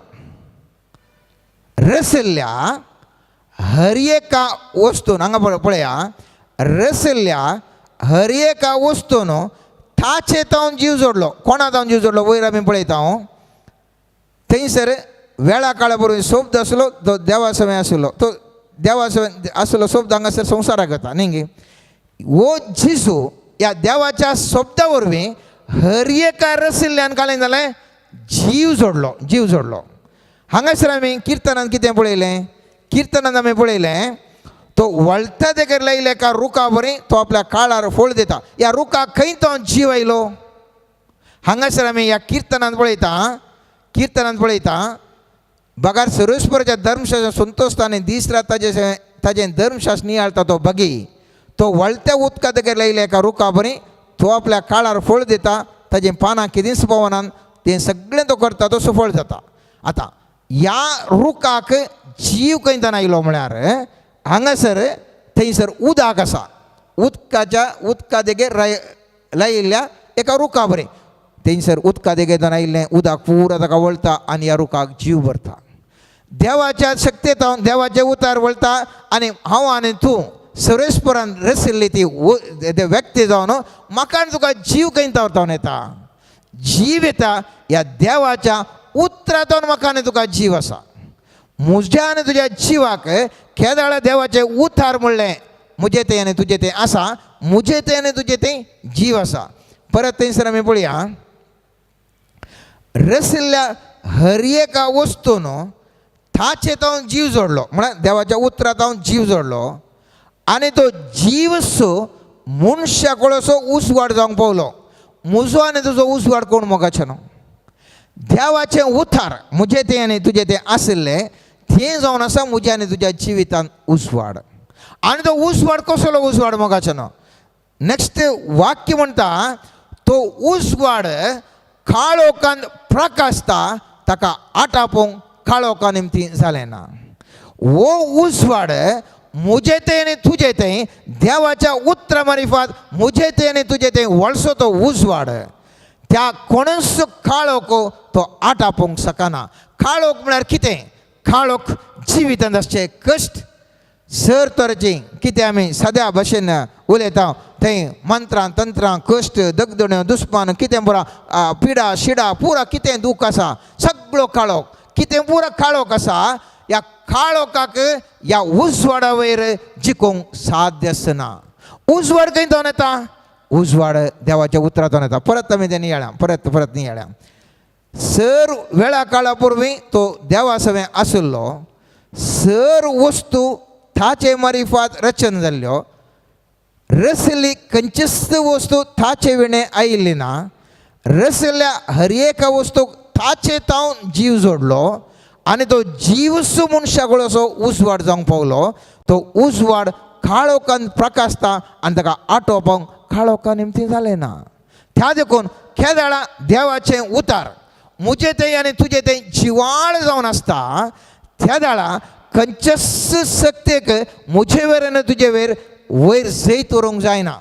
रसिल्ल्या हर एका वस्तून, हांगा पळया, रसिल्ल्या हर एका वस्तून ताचे तावन जीव जोडलो. कोणा तावन जीव जोडलो? वयर आमी पळयता हांव थंयसर वेळा काळा बरोबर शब्द आसलो, तो देवा सवें आसलो, तो देवा सवें आसलो शब्द हांगासर संवसाराक येता न्ही गे. हो जेजू ह्या देवाच्या शब्दा वरवीं हर एका रसिल्ल्यान कालें जालें जीव जोडलो, जीव जोडलो. हांगासर आमी किर्तनान कितें पळयलें? किर्तनान आमी पळयलें तो वळटा तेकर लायिल्ल्या एका रुखा बरी तो आपल्या काळार फळ दिता. ह्या रुखाक खंय तो जीव आयलो? हांगासर आमी ह्या किर्तनान पळयता, किर्तनान पळयता बगार सर्वेस्पराच्या धर्मशास्त्र संतोषता आनी दीस रात ताजे ताजें धर्मशास्त्र नियाळता तो बगी. तो वळत्या उदका तेकर लायिल्ल्या एका रुखा बरी तो आपल्या काळार फळ दिता, ताजें पानां कितेंच पावनात, तें सगळें तो करता, तो सफळ जाता. आतां ह्या रुखाक जीव खंयच्यान आयलो म्हळ्यार हांगासर थंयसर उदक आसा, उदकाच्या उदका देगेर लायिल्ल्या एका रुखा बरें थंयसर उदका देगेर आयिल्लें उदक पुरा ताका वळटा आनी ह्या रुखाक जीव भरता. देवाच्या शक्तेतावन देवाचें उतार वळटा आनी हांव आनी तूं सर्वेस्परान रसिल्ली ती व्यक्ती जावन म्हाका आनी तुका जीव खंय तावन येता? जीव येता ह्या देवाच्या उतरांतून. म्हाका आनी तुका जीव आसा. म्हज्या आनी तुज्या जिवाक केदाळा देवाचें उतार म्हणलें म्हजें तें आनी तुजें तें आसा, म्हजें तें आनी तुजें तें जीव आसा. परत थंयसर आमी पळया, रसिल्ल्या हर एका वस्तून ताचे तावन जीव जोडलो, म्हळ्यार देवाच्या उतरा तावन जीव जोडलो आनी तो जीव सो मनशा कडसो उजवाड जावंक पावलो. म्हजो आनी तुजो उजवाड कोण मोगाचें न्हू? देवाचें उतार म्हजें तें आनी तुजें तें आशिल्लें तें जावन आसा म्हज्या आनी तुज्या जिवितांत उजवाड. आनी तो उजवाड कसलो उजवाड मोगाचें न्हू? नेक्स्ट वाक्य म्हणटा तो उजवाड काळोखान प्रकाशता, ताका आटापोवंक काळोखा निमती जालें ना. हो उजवाड म्हजें तें आनी तुजें तें देवाच्या उतरा मारिफात म्हजें तें आनी तुजें तें वळसो तो उजवाड त्या कोणूच काळोख तो आटापोवंक शकना. काळोख म्हळ्यार कितें? काळोख जिवितांत आसचे कश्ट सर तरेची कितें आमी सद्या भशेन उलयता थंय मंत्रां तंत्रां कश्ट दगदण्यो दुस्मान कितें पुरा पिडा शिडा पुरा कितें दूख आसा सगळो काळोख कितें पुरा काळोख आसा. ह्या काळोखाक ह्या उजवाडा वयर जिखूंक साध्य आसना. उजवाड खंय जावन येता? उजवाड देवाच्या उतरांतल्यान येता. परत आमी तें नियाळ्या, परत परत नियाळ्या. सर वेळा काळा पूर्वी तो देवा सवें आशिल्लो, सर वस्तू ताचे मारिफात रचन जाल्ल्यो, रसिल्ली खंयचीच वस्तू ताचे विणें आयिल्ली ना. रसिल्ल्या हर एका वस्तूक ताचे तावन जीव जोडलो आनी तो जीवसो मनशा असो उजवाड जावंक पावलो. तो उजवाड काळोखान प्रकाशता आनी ताका आटोवपाक काळोखा निमतीं जालें ना. त्या देखून केदाळा देवाचें उतार म्हजें तें आनी तुजें तें जिवाळ जावन आसता त्या दाळा खंयच्याच शक्तेक म्हजे वयर आनी तुजे वयर वयर जैत व्हरूंक जायना.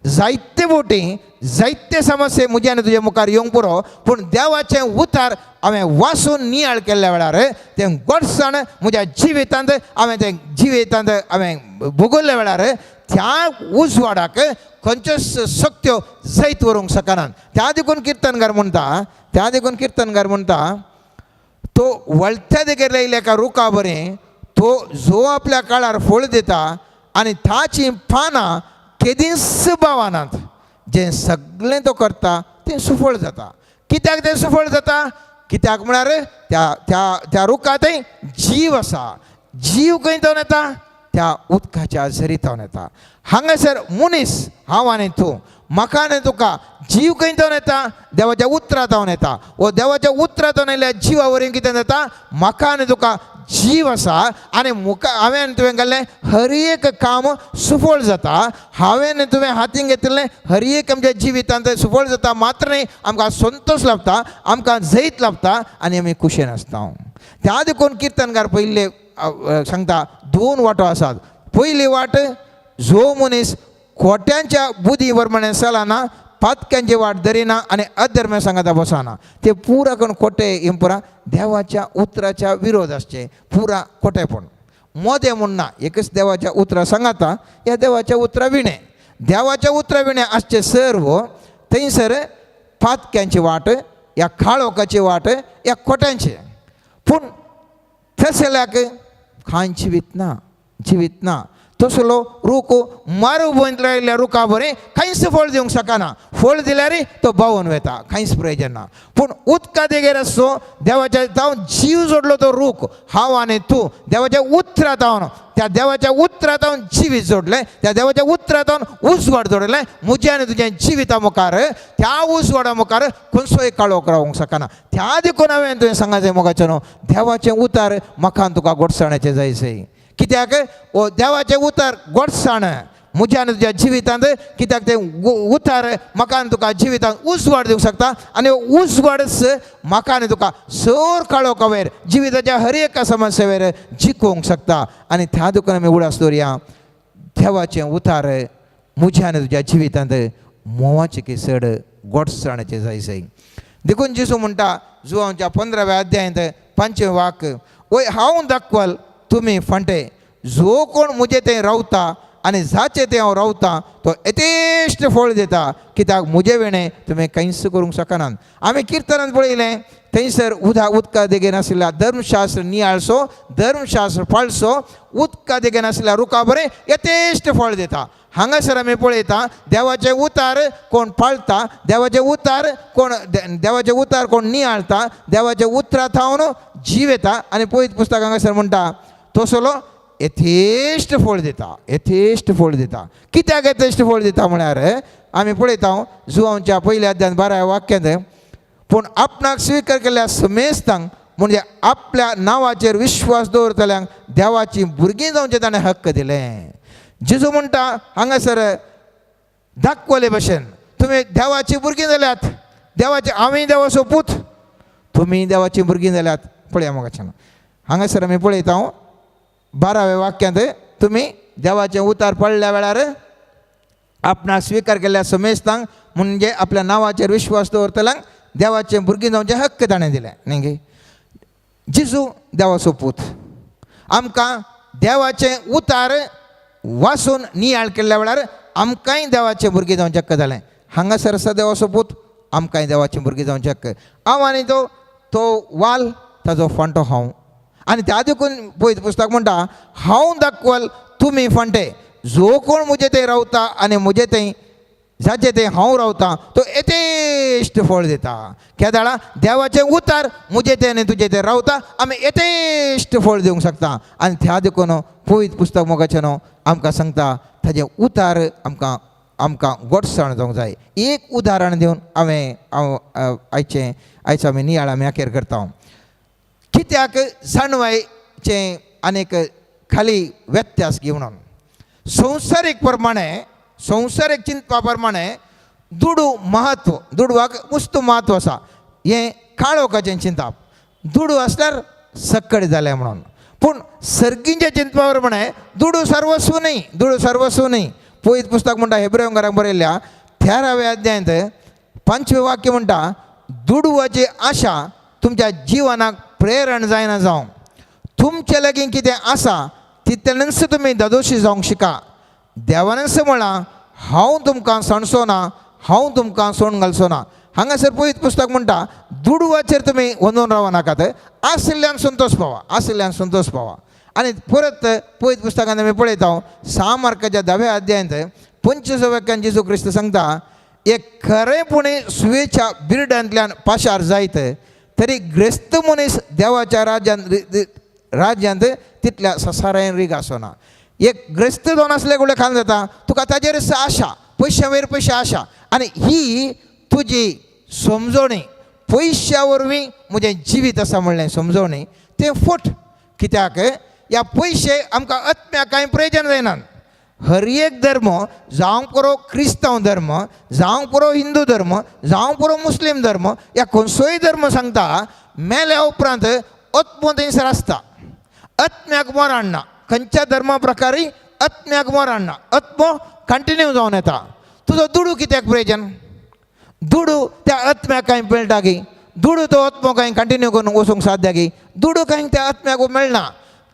जायते बोटी जायते समस्ये म्हज्या आनी तुजे मुखार येवंक पुरो, पूण देवाचें उतार हांवें वाचून नियाळ केल्ल्या वेळार तें गोडसाण म्हज्या जिवितांत हांवें तें जिवितांत हांवें भोगल्ल्या वेळार त्या उजवाडाक खंयच्योच शक्त्यो जैत व्हरूंक शकनात. त्या देखून किर्तनकार म्हणटा, त्या देखून किर्तनकार म्हणटा तो वळत्या देगेर लायिल्ल्या एका रुखा बरें तो जो आपल्या काळार फळ दिता आनी ताचीं पानां केदींच बावनात. जें सगळें तो करता तें सुफळ जाता. कित्याक तें सुफळ जाता? कित्याक म्हळ्यार त्या त्या त्या रुखा थंय जीव आसा. जीव खंय जावन येता? त्या उदकाच्या झरीतावन येता. हांगासर मनीस हांव आनी तूं, म्हाका आनी तुका जीव खंय जावन येता? देवाच्या उतरांत येता. वो देवाच्या उतरांत आयिल्ल्या जिवा वरवीं कितें जाता? म्हाका आनी तुका जीव आसा आनी मुखार हांवें आनी तुवें केल्लें हर एक काम सुफळ जाता. हांवें आनी तुवें हातीन घेतिल्लें हर एक आमच्या जिवितांत सुफळ जाता मात्र न्ही, आमकां संतोश लाभता, आमकां जैत लाभता आनी आमी खुशेन आसता. त्या देखून किर्तनकार पयले सांगता दोन वाटो आसात. पयली वाट जो मनीस खोट्यांच्या बुद्धी प्रमाणे चलना, पातक्यांची वाट धरिना आनी अधर्म सांगाता बसना, ते पुरा करून खोटे हें पुरा देवाच्या उतराच्या विरोध आसचे, पुरा खोटेपण. मोदें म्हूण ना, एकच देवाच्या उतरा सांगाता, ह्या देवाच्या उतरा विणें, देवाच्या उतरा विणें आसचें सर्व थंयसर पातक्यांची वाट ह्या काळोखाची वाट ह्या खोट्यांची. पूण तसल्याक कांय जिवीत ना, जिवीत ना. तसलो रूख मारुभूंयंत लायिल्ल्या रुखा बरें कांयच फळ दिवंक शकना, फळ दिल्यार तो बावून वता, कांयच प्रयोजन ना. पूण उदका देगेर आसचो देवाच्या जावन जीव जोडलो तो रूख, हांव आनी तूं देवाच्या उतरा जावन, त्या देवाच्या उतरा जावन जिवीत जोडलें, त्या देवाच्या उतरा जावन उजवाड जोडलें म्हज्या आनी तुज्या जिविता मुखार. त्या उजवाडा मुखार खंयचोय काळोख रावंक शकना. त्या देखून हांवें तुवें सांगाचें मोगाचें न्हू, देवाचें उतार म्हाका तुका गोडसाण्याचें जायसय. कित्याक ओ देवाचें उतार गोडसाण म्हज्या आनी तुज्या जिवितांत, कित्याक तें उतार म्हाका आनी तुका जिवितांत उजवाड दिवंक शकता आनी उजवाडच म्हाका आनी तुका सर काळोखा वयर जिविताच्या हर एका समस्या वयर जिखोवंक शकता. आनी त्या देखून आमी उडास दवरया, देवाचें उतार म्हज्या आनी तुज्या जिवितांत म्होंवाचें की चड गोडसाणाचें जायसय. देखून जेजू म्हणटा जुवांच्या 15व्या अध्यायांत 5वें वाक, वय हांव दाखवल तुमी फांटे, जो कोण म्हजे थंय रावता आनी जाचे थंय हांव रावता तो यथेश्ट फळ दिता, कित्याक म्हजे वेणें तुमी कांयच करूंक शकनात. आमी किर्तनांत पळयलें थंयसर उदका देगेन आशिल्ल्या धर्मशास्त्र नियाळसो, धर्मशास्त्र पाळसो, उदका देगेन आशिल्ल्या रुखा बरें यथेश्ट फळ दिता. हांगासर आमी पळयता देवाचें उतार कोण पाळता, देवाचें उतार कोण देवाचें उतार कोण नियाळता, देवाचें उतरा थावन जीव येता. आनी पळयत पुस्तक हांगासर म्हणटा तसलो यथेश्ट फळ दिता, यथेश्ट फळ दिता. कित्याक यथेश्ट फळ दिता म्हळ्यार आमी पळयता जुवांच्या पयल्या अध्यान 12 वाक्यांत, पूण आपणाक स्विकार केल्ल्या समेस्तांक म्हणजे आपल्या नांवाचेर विश्वास दवरतल्यांक देवाची भुरगीं जावचें ताणें हक्क दिलें. जेजू म्हणटा हांगासर दाखवले भशेन तुमी देवाची भुरगीं जाल्यात, देवाची आमी देवाचो पूत, तुमी देवाची भुरगीं जाल्यात. पळया मोगाच्यान हांगासर आमी पळयता 12व्या वाक्यांत, तुमी देवाचें उतार पडल्या वेळार आपणाक स्विकार केल्ल्या समेस्तांक म्हणजे आपल्या नांवाचेर विश्वास दवरतल्यांक देवाचें भुरगीं जावचें हक्क ताणें दिलें. न्ही गे, जेजू देवाचो पूत, आमकां देवाचें उतार वाचून नियाळ केल्ल्या वेळार आमकांय देवाचें भुरगीं जावचें हक्क जालें. हांगासर आसा देवाचो पूत, आमकांय देवाचें भुरगीं जावचें हक्क. हांव आनी तो तो वाल ताजो फांटो हांव. आनी त्या देखून पळयत पुस्तक म्हणटा हांव दाखवल तुमी फांटे, जो कोण म्हजे थंय रावता आनी म्हजे थंय जाचे थंय हांव रावता तो यथेश्ट फळ दिता. केदाळा देवाचें उतार म्हजे थंय आनी तुजे थंय रावता, आमी यथेश्ट फळ दिवंक शकता. आनी त्या देखून पवित्र पुस्तक मोगाचें न्हू आमकां सांगता ताजें उतार आमकां आमकां गोडसाण जावंक जाय. एक उदाहरण दिवन हांवें हांव आयचें आयचो आमी नियाळ आमी अखेर करता. कित्याक जाणवायचें आनीक खाली व्यत्यास घेवन संवसारीक प्रमाणे संवसारीक चिंतपा प्रमाणे दुडू म्हत्व, दुडवाक वस्तू म्हत्व आसा, हें काळोखाचें चिंतप. दुडू आसल्यार सक्कड जालें म्हणून. पूण सर्गींच्या चिंतपा प्रमाणे दुडू सर्वस्व न्ही, दुडू सर्वस्व न्ही. पयत पुस्तक म्हणटा हेब्रेवंगाराक बरयल्ल्या 13व्या अध्यायांत 5वें वाक्य म्हणटा दुडवाची आशा तुमच्या जिवनाक प्रेरण जायना जावं, तुमचे लागीं कितें आसा तितलेंच तुमी दादोशी जावंक शिका. देवानच म्हळां हांव तुमकां सांडचो ना, हांव तुमकां सोण घालचो ना. हांगासर पवित्र पुस्तक म्हणटा दुडवाचेर तुमी वचून रावनाकात, आशिल्ल्यान संतोश पावा, आशिल्ल्यान संतोश पावा. आनी परत पवित्र पुस्तकांत आमी पळयता 6 मार्काच्या 10व्या अध्यायांत 25 वाक्यान जेजू क्रिस्त सांगता एक खरेंपणी सुयेच्या बिरडांतल्यान पाशार जायत तरी ग्रेस्त मनीस देवाच्या राज्यांत राज्यांत तितल्या ससारायन रीग आसना. एक ग्रेस्त जावन आसले गुळे खाल जाता तुका ताजेर आशा, पयश्या वयर पयशे आशा, आनी ही तुजी समजवणी पयश्या वरवीं म्हजें जिवीत आसा म्हणलें समजवणी तें फट. कित्याक ह्या पयशे आमकां आत्म्याक कांय प्रयोजन जायना. हर एक धर्म जावंक पुरो क्रिस्तांव धर्म, जावंक पुरो हिंदू धर्म, जावंक पुरो मुस्लीम धर्म, ह्या खंयचोय धर्म सांगता मेल्या उपरांत आत्मो थंयसर आसता. आत्म्याक मरण ना. खंयच्या धर्मा प्रकारी आत्म्याक मरण ना, आत्मो कंटिन्यू जावन येता. तुजो दुडू कित्याक प्रयोजन? दुडू त्या आत्म्याक कांय मेळटा की? दुडू तो आत्मो कांय कंटिन्यू करून वचूंक साध्य की? दुडू कांय त्या आत्म्याक मेळना,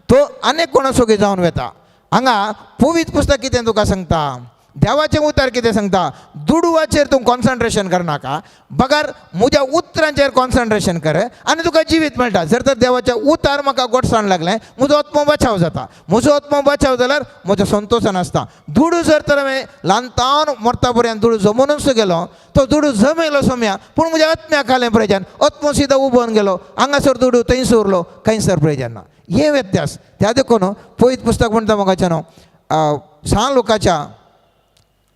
तो आनीक कोणासो जावन वता. हांगा पवित्र पुस्तक कितें तुका सांगता, देवाचें उतर कितें सांगता, दुडवाचेर तूं कॉन्सन्ट्रेशन करनाका, बगर म्हज्या उतरांचेर कॉन्सन्ट्रेशन कर आनी तुका जिवीत मेळटा. जर तर देवाच्या उतार म्हाका गोडसाण लागलें, म्हजो आत्मो बचाव जाता. म्हजो आत्मो बचाव जाल्यार म्हजो संतोशान आसता. दुडू जर तर हांवें ल्हानतावन मरता पर्यंत दुडू जमोनूच गेलो, तो दुडू जमयलो सोम्या, पूण म्हज्या आत्म्याक खालें प्रयोजन, आत्मो सिदा उबोवन गेलो, हांगासर दुडू थंयसर उरलो, खंयसर प्रयोजन ना. हे व्यत्यास. त्या देखून पवित्र पुस्तक म्हणटा म्हाका न्हू, सान लोकाच्या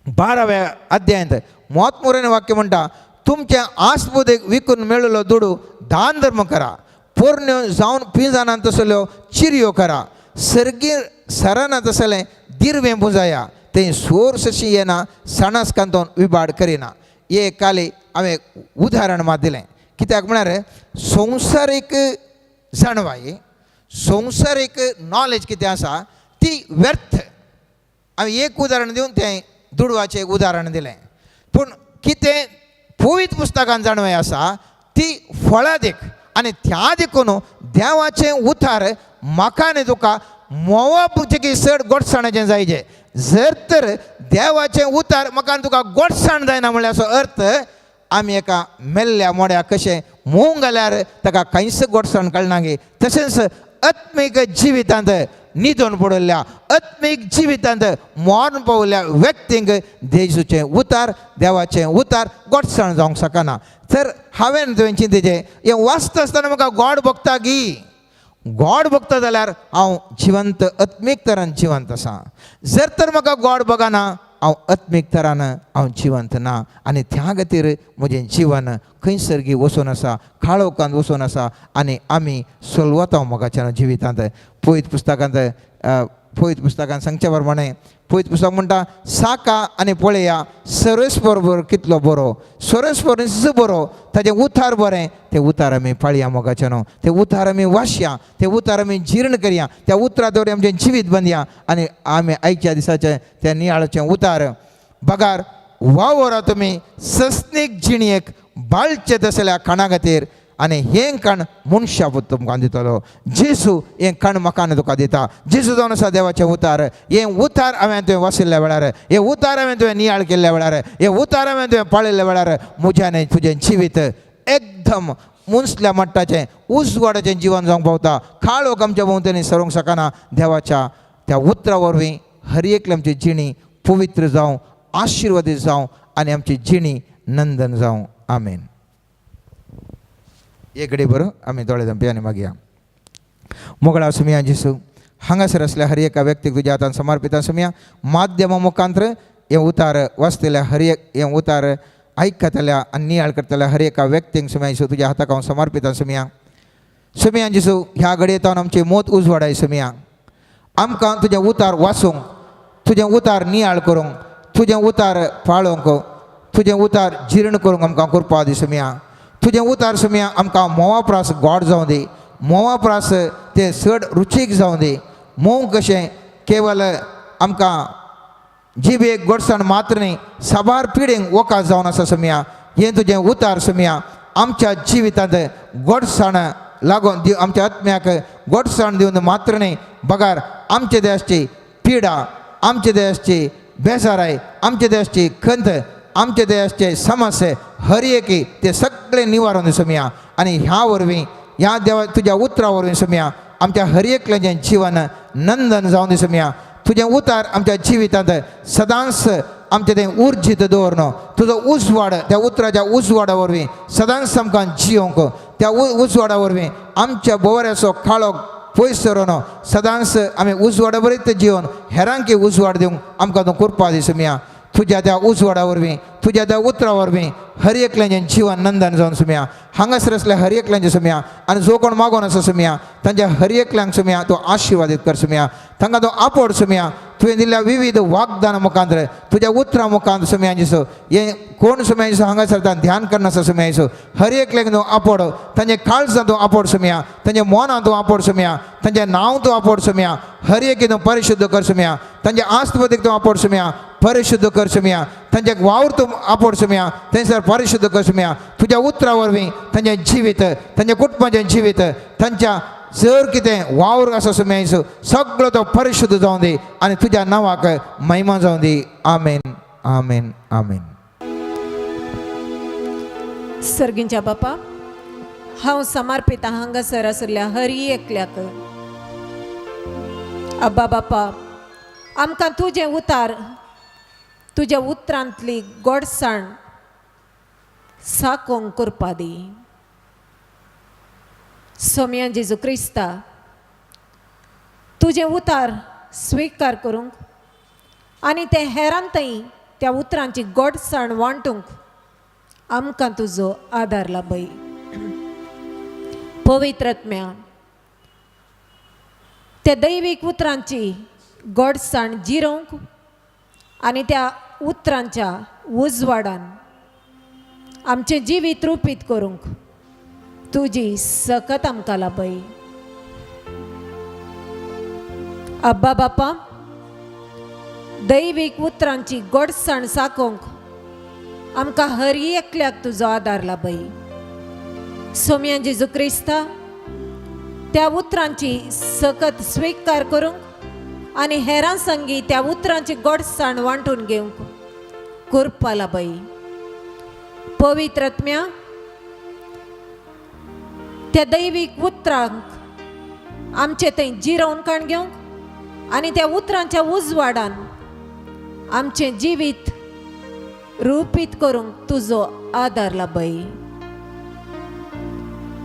12व्या अध्यायांत मोत वाक्य म्हणटा, तुमचे आसबुदेक विकून मेळिल्लो दुडू दान धर्म करा, पोरण्यो जावन पिंजानात तसल्यो चिरयो करा, सर्गीर सराना तसलें दिरवें पुंजाया, तें सोर सशी येना, सणास कांतोन विबाड करिना. हे काली हांवें उदाहरण मात दिलें, कित्याक म्हळ्यार संवसारीक जाणवाय, संवसारीक नॉलेज कितें आसा ती व्यर्थ. हांवें एक उदाहरण दिवन तें दुडवाचें एक उदाहरण दिलें, पूण कितें पवित्र पुस्तकान जाणवाय आसा ती फळादीक. आनी त्या देखून देवाचें उतार म्हाका आनी तुका मोवा की चड गोडसाणाचें जायजें. जर तर देवाचें उतार म्हाका आनी तुका गोडसाण जायना म्हणल्यार असो अर्थ आमी एका मेल्ल्या मोड्या कशें मोंग घाल्यार ताका कांयच गोडसाण कळना गे. तशेंच आत्मीक जिवितांत निदून पडिल्ल्या, आत्मीक जिवितांत मरण पावल्ल्या व्यक्तींक जेजूचें उतार, देवाचें उतार गोडसाण जावंक शकना. तर हांवें तुवें चिंतेचें हें वाचता आसतना म्हाका गॉड भोगता गी, गॉड भोगता जाल्यार हांव जिवंत आत्मीक तरान जिवंत आसा. जर तर म्हाका गॉड बगना, हांव आत्मीक तरान हांव जिवंत ना. आनी त्या खातीर म्हजें जिवन खंयसर गी वचून आसा, काळोखांत वचून आसा आनी आमी सोलवता मोगाच्या जिवितांत. पवित्र पुस्तकांत, पवित्र पुस्तकांत सांगचे प्रमाणे पवित्र पुस्तक म्हणटा, साका आनी पळया सर्वेस्पर कितलो बरो, सर्वेस्पर बरो, ताजें उतार बरें, तें उतार आमी पाळया मोगाच्या न्हू, तें उतार आमी वाचया, तें उतार आमी जीर्ण करया, त्या उतरा दवरी आमचें जिवीत बांदया. आनी आमी आयच्या दिसाचें त्या नियाळाचें उतार बगार वावरा तुमी सस्नीक जिणयेक बाळचे तसल्या खाणा खातीर, आनी हें कण मनशा पूत तुमकां दितलो. जेजू हें कण म्हाका आनी तुका दिता. जेजू जावन आसा देवाचें उतार. हें उतार हांवें तुवें वाचिल्ल्या वेळार, हें उतार हांवें तुवें नियाळ केल्ल्या वेळार, हें उतार हांवें तुवें पाळिल्ल्या वेळार म्हज्या आनी तुजें जिवीत एकदम मुंसल्या मट्टाचें उजवाडाचें जिवन जावंक पावता. काळोख आमच्या भोंवतणी सरूंक शकना. देवाच्या त्या उतरा वरवीं हर एकली आमची जिणी पवित्र जावं, आशिर्वादीत जावं आनी आमची जिणी नंदन जावं. आमेन. एक घडी बरो आमी दोळे धांपी आनी मागया. मोगळा सुमिया जेसू, हांगासर आसल्या हर एका व्यक्तीक तुज्या हातान समर्पित सुमिया. माध्यमा मुखांतर हें उतार वाचतल्या हर एक, हें उतार आयकतल्या आनी नियाळ करतल्या हर एका व्यक्तींक सुमिया जेसू तुज्या हाताक हांव समर्पित सुमिया. सुमिया जेसू, ह्या घडयेत आमची मोत उजवाडाय सुमिया. आमकां तुजें उतार वाचूंक, तुजें उतार नियाळ करूंक, तुजें उतार पाळोवंक, तुजें उतार जीर्ण करूंक आमकां कृपा दी सुमिया. तुजें उतार सुमिया आमकां म्होंवा प्रास गोड जावं दी, म्होंवा प्रास तें चड रुचीक जावं दी. म्होंव कशें केवल आमकां जिबेक गोडसाण मात्र न्ही, साबार पिढींक वकास जावन आसा सुमिया. हें तुजें उतार सुमिया आमच्या जिवितांत गोडसाण लागून दिव, आमच्या आत्म्याक गोडसाण दिवन मात्र न्ही, बगार आमचे देशाची पिडा, आमचे देशाची बेजाराय, आमचे देशाची खंत, आमचे देशाचे समस्ये हर एकी ते सगळे निवारून सुमिया. आनी ह्या वरवीं, ह्या देवा तुज्या उतरा वरवीं सुमिया आमच्या हर एकल्याचें जिवन नंदन जावन सुमिया. तुजें उतार आमच्या जिवितांत सदांच आमचें तें उर्जीत दवरन, तुजो उजवाड त्या उतराच्या उजवाडा वरवीं सदांच आमकां जियोंक, त्या उजवाडा वरवीं आमच्या बोवऱ्याचो काळोख पयस सरोन सदांच आमी उजवाडा बरीत जिवन हेरांकी उजवाड दिवंक आमकां तूं कृपा दी सुमिया. तुज्या त्या उजवाडा वरवीं, तुज्या त्या उतरा वरवीं हर एकल्याचें जिवन नंदन जावन सुम्या, हांगासर आसल्या हर एकल्याचें सुम्या आनी जो कोण मागोन आसा सुम्या तांच्या हर एकल्यांक सुम्या तूं आशिर्वादीत कर सुम्या, तांकां तूं आपोड सुम्या। तुवें दिल्ल्या विविध वाग्दाना मुखांत, तुज्या उतरां मुखांत सुम्या जेसू हें कोण सुम्या जेसू हांगासर ध्यान करनासा सुम्या जेसू हर एकल्याक तूं आपोड, तांचे काळजां तूं आपोड सुम्या, तांच्या मनां तूं आपोड सुम्या, तांचें नांव तूं आपोड सुम्या, हर एक तूं परिशुद्ध कर सुम्या, तांचे आस्पतीक तूं आपोड सुम्या, परिशुद्ध कर सुम्या, तांचे वावर तूं आपोड सुम्या, थंयसर परिशुद्ध कर सुम्या। तुज्या उतरां वरवीं तांचें जिवीत, तांच्या कुटुंबाचें जिवीत, तांच्या जर कितें वावर आसा सुम्या येसू सगळो तो परिशुद्ध जावं दी आनी तुज्या नांवाक महिमा जावं दी। आमेन, आमेन, आमेन। सर्गींच्या बापा, हांव समर्पिता हांगासर आशिल्ल्या हरी एकल्याक। अब्बा बापा, आमकां तुजें उतार, तुज्या उतरांतली गोडसाण साकोंक करपा दी। सोम्या जेजू क्रिस्ता, तुजें उतार स्विकार करूंक आनी तें हेरांतय त्या उतरांची गोडसाण वांटूंक आमकां तुजो आदार लाभय। पवित्रत्म्या, त्या दैवीक उतरांची गोडसाण जिरोवंक आनी त्या उतरांच्या उजवाडान आमचें जिवीत रुपीत करूंक तुजी सकत आमकां लाभय। अब्बा बापा, दैवीक उतरांची गोडसाण साकोवंक आमकां हर एकल्याक तुजो आदार लाभय। सोम्या जेजू क्रिस्ता, त्या उतरांची सकत स्विकार करूंक आनी हेरां संगी त्या उतरांची गोडसाण वांटून घेवंक कृपा लाभय। पवित्रत्म्या, त्या दैवीक उतरांक आमचे थंय जिरोवन काण घेवंक आनी त्या उतरांच्या उजवाडान आमचें जिवीत रुपीत करूंक तुजो आदार लाभय।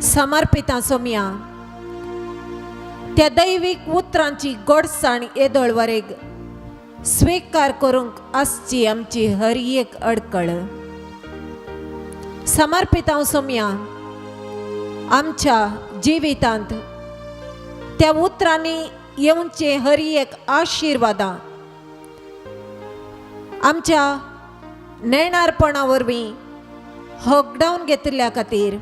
समर्पिता सोम्या, त्या दैवीक उतरांची गोडसाण येदोळ वरेग स्विकार करूंक आसची आमची हर एक अडकळ। समर्पिता सोम्या, आमच्या जिवितांत त्या उतरांनी येवचे हर एक आशिर्वादां आमच्या नेणारपणा वरवीं होगडावन घेतिल्ल्या खातीर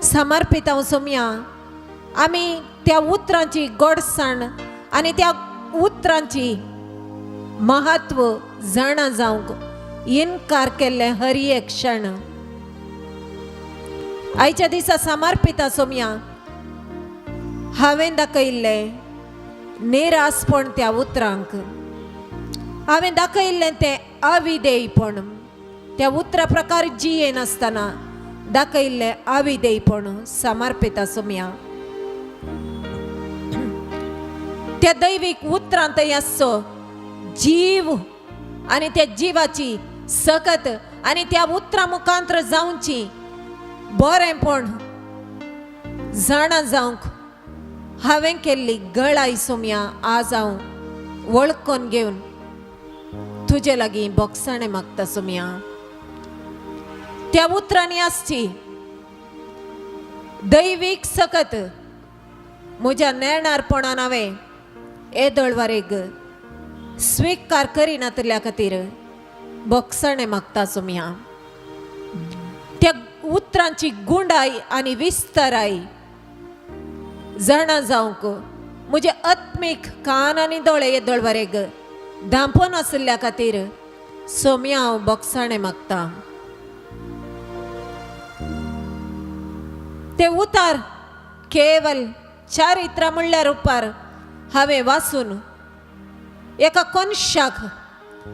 समर्पिता सोम्या, आमी त्या उतरांची गोडसाण आनी त्या उतरांची महत्व जाणा जावंक इनकार केल्ले हर एक क्षण। आयच्या दिसा समर्पिता सोम्या, हांवें दाखयल्लें निरासपण त्या उतरांक, हांवें दाखयल्लें तें अविधेयपण, त्या उतरा प्रकार जिये नासतना दाखयल्लें अविधेयपण समर्पिता सोम्या, त्या दैवीक उतरांत आसचो जीव आनी त्या जिवाची सकत आनी त्या उतरां मुखांत्र जावची बरेंपण जाणा जावंक हांवें केल्ली गळाय सोम्या आज हांव वळखून घेवन तुजे लागीं बोगसाणें मागता सोम्या। त्या उतरांनी आसची दैवीक सकत म्हज्या नेणारपणान हांवें येदोळ वारेग स्विकार करिनातल्या खातीर बोगसाणें मागता सोम्या। त्या उतरांची गुंडाय आनी विस्ताराय जाणा जावंक म्हजे आत्मीक कान आनी दोळे येदोळ वरेग धांपून आशिल्ल्या खातीर सोम्या हांव बोगसाणें मागता। ते उतार केवल चारित्रा म्हणल्यार उपार हांवें वाचून एका कोनशाक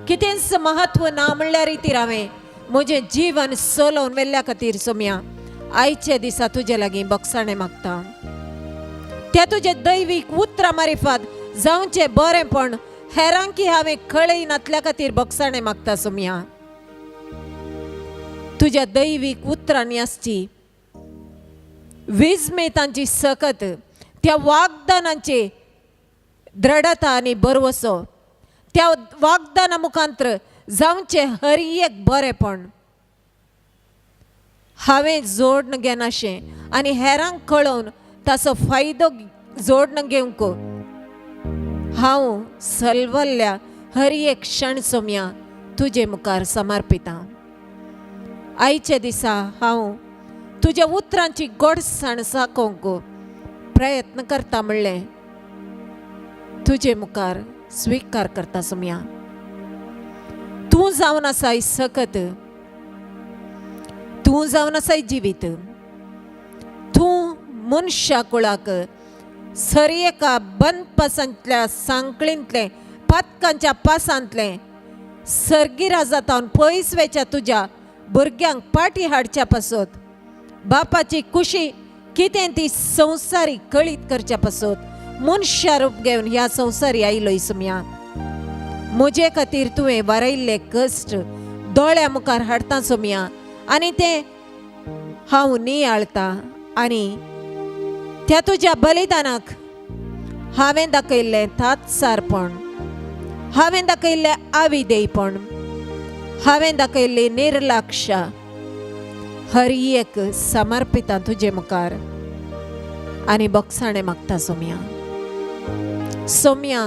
कितेंच महत्व ना म्हणल्यार रितीर हांवें म्हजें जीवन चलोवन व्हेल्ल्या खातीर सोम्या आयचे दिसा तुजे लागीं बोगसाणें मागता। त्या तुजे दैवीक उतरां मारिफात जावचें बरेंपण हेरांकी हांवें कळयनातल्या खातीर बोगसाणें मागता सोम्या। तुज्या दैवीक उतरांनी आसची विजमेतांची सकत, त्या वागदानांचे द्रढता आनी भरवसो, त्या वागदाना मुखांत्र जावचें हर एक बरेंपण हांवें जोडन घेनाशें आनी हेरांक कळोवन ताचो फायदो जोडन घेवंक हांव सलवल्ल्या हर एक क्षण सोम्या तुजे मुखार समर्पितां. आयच्या दिसा हांव तुज्या उतरांची गोडसाण साकोवंक प्रयत्न करता म्हणलें तुजे मुखार स्विकार करता सोम्या. तूं जावन आसाय सकत, तूं जावन आसाय जिवीत, तूं मनशा कुळाक सर एका बंदपासांतल्या सांकळींतलें पातकांच्या पासांतलें सर्गी राजातावन पयस वेच्या तुज्या भुरग्यांक पाटी हाडच्या पासत बापाची खुशी कितें ती संवसारी कळीत करच्या पासत मनशा रूप घेवन ह्या संवसारी आयलो सुम्या. म्हजे खातीर तुवें वारयल्ले कश्ट दोळ्या मुखार हाडटा सोम्या आनी तें हांव नियाळता आनी त्या तुज्या बलिदानाक हांवें दाखयल्लें थातसारपण, हांवें दाखयल्लें आविदेयपण, हांवें दाखयल्ली निर्लक्षा हर एक समर्पिता तुजे मुखार आनी बोगसाणें मागता सोम्या. सोम्या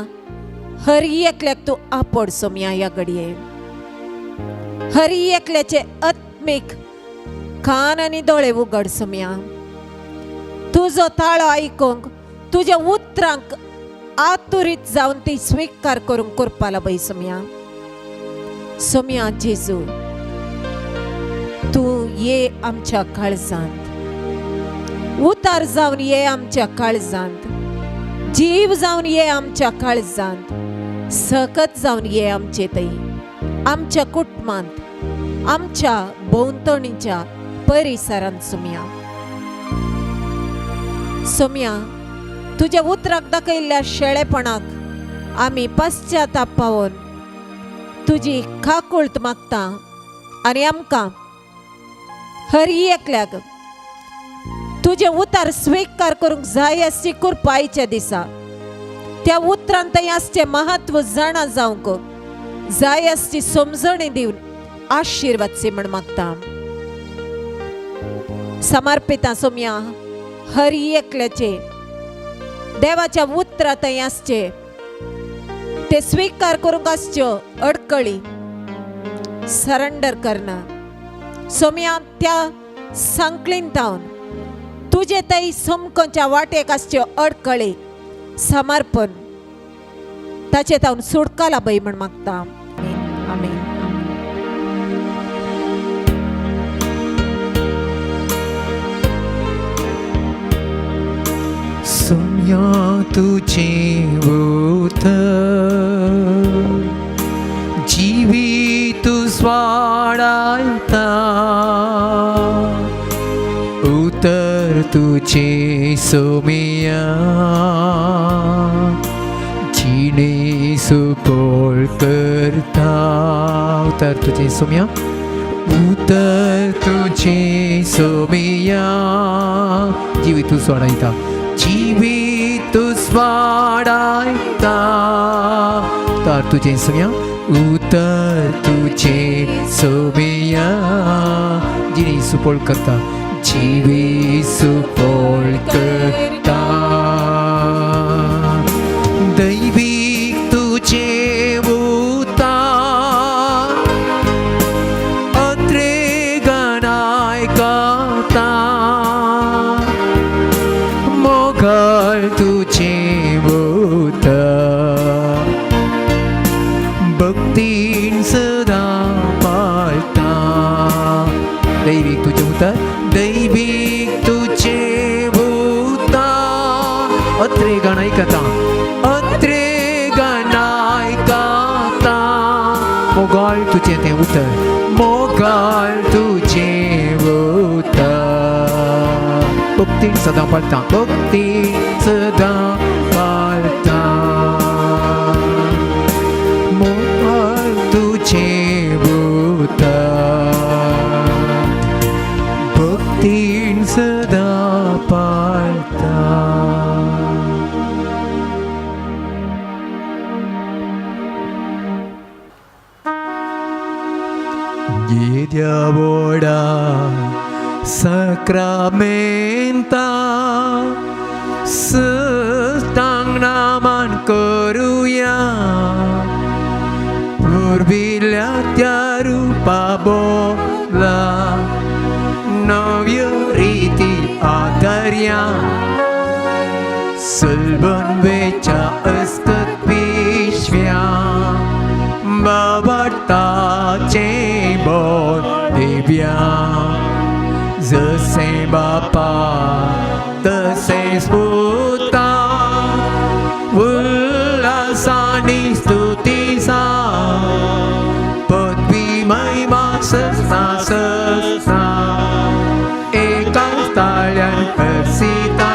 हर एकल्याक तूं आपोड सोम्या ह्या घडये, हर एकल्याचे आत्मीक कान आनी दोळे उगड सोम्या. तुजो ताळो आयकूंक तुज्या उतरांक आतुरीत जावन ती स्विकार करूंक करपा लागय सोम्या. सोम्या जेजू तूं ये आमच्या काळजांत, उतार जावन ये आमच्या काळजांत, जीव जावन ये आमच्या काळजांत, सकत जावन ये आमचे थंय, आमच्या कुटुंबांत, आमच्या भोंवतणीच्या परिसरांत सोम्या. सोम्या तुज्या उतराक दाखयल्ल्या शेळेपणाक आमी पश्चाताप पावोन तुजी काकुळट मागता आनी आमकां हर एकल्याक तुजें उतार स्विकार करूंक जाय आसची कृपा आयच्या दिसा. त्या उतरान थंय आसचें महत्व जाणा जावंक जाय आसची समजणी दिवन आशिर्वाद म्हण मागता. समर्पिता सोम्या हर एकल्याचे देवाच्या उतरा थंय आसचे ते स्विकार करूंक आसच्यो अडकळी सरेंडर करना सोम्या. त्या सांकळीन तावन तुजे थंय समकोच्या वाटेक आसच्यो अडकळी समर्पण ताचे तावन सुटका लाभय म्हण मागता. आमेन. सोम्या तुझे उतर जीवी तू स्वाडायता, उतर तुझे सोमिया जिणे सुपोळ करता. उतर तुझे सोमिया, उतर तुझे सोमिया जीवी तू स्वाडायता, जीवी तू स्वाडायता. उतर तुझे सोमिया, उतर तुझे सोमिया जिणे सुपोळ करता, जीवी सुपोळ करता. दैवीक तुझे उतार अत्रे गणाय करता, मोगल तुझे उतर भक्तीन सदा पाळता. दैवीक तुझे उतर, दैवीक तुझे उतार अत्रे गणाय करता, अत्रे गणाय करता, मोगाळ तुझे तें उतर, मोगाळ तुझे उतर भक्तीन सदां पाळता, भक्तीन सदां पाळता. मोगाळ तुझे उतर भक्तीन सदां पाळता. व्हडा सक्रामेंता सतांग नामान करुया पुर्विल्ल्या त्या रुपा बोला नव्यो रिती आदर्या सलबन वेच्या अस्कत पिशव्या बाबाटाचे बोल दिव्या जसे बापा तसे पुता उल्हासानी स्तुतीसा पदवी महिमा सस्ना सस्ना एका ताळ्यान हर्षिता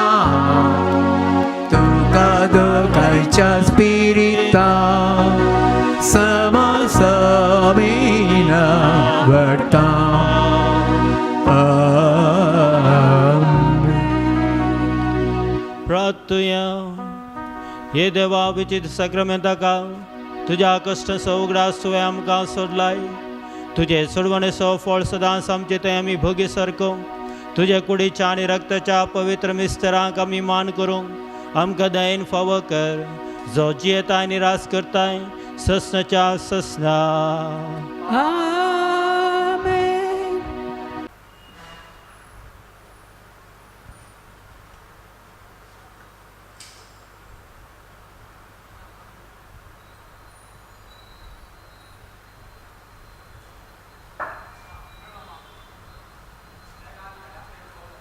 तुका दोगांयच्या स्पिरिता समासमीन वडता. आमेन. प्रार्थुया. हे देवा, विचित्र सक्रमेंताका तुज्या कश्ट उगडास तुवें आमकां सोडलाय. तुजे सोडवणेचो फळ सदांच आमचे थंय आमी भोगी सारको तुजे कुडीच्या आनी रक्ताच्या पवित्र मिस्तरांक आमी मान करूंक आमकां दयेन फावो कर, जो जियेता आनी रास करताय ससनाच्या ससना.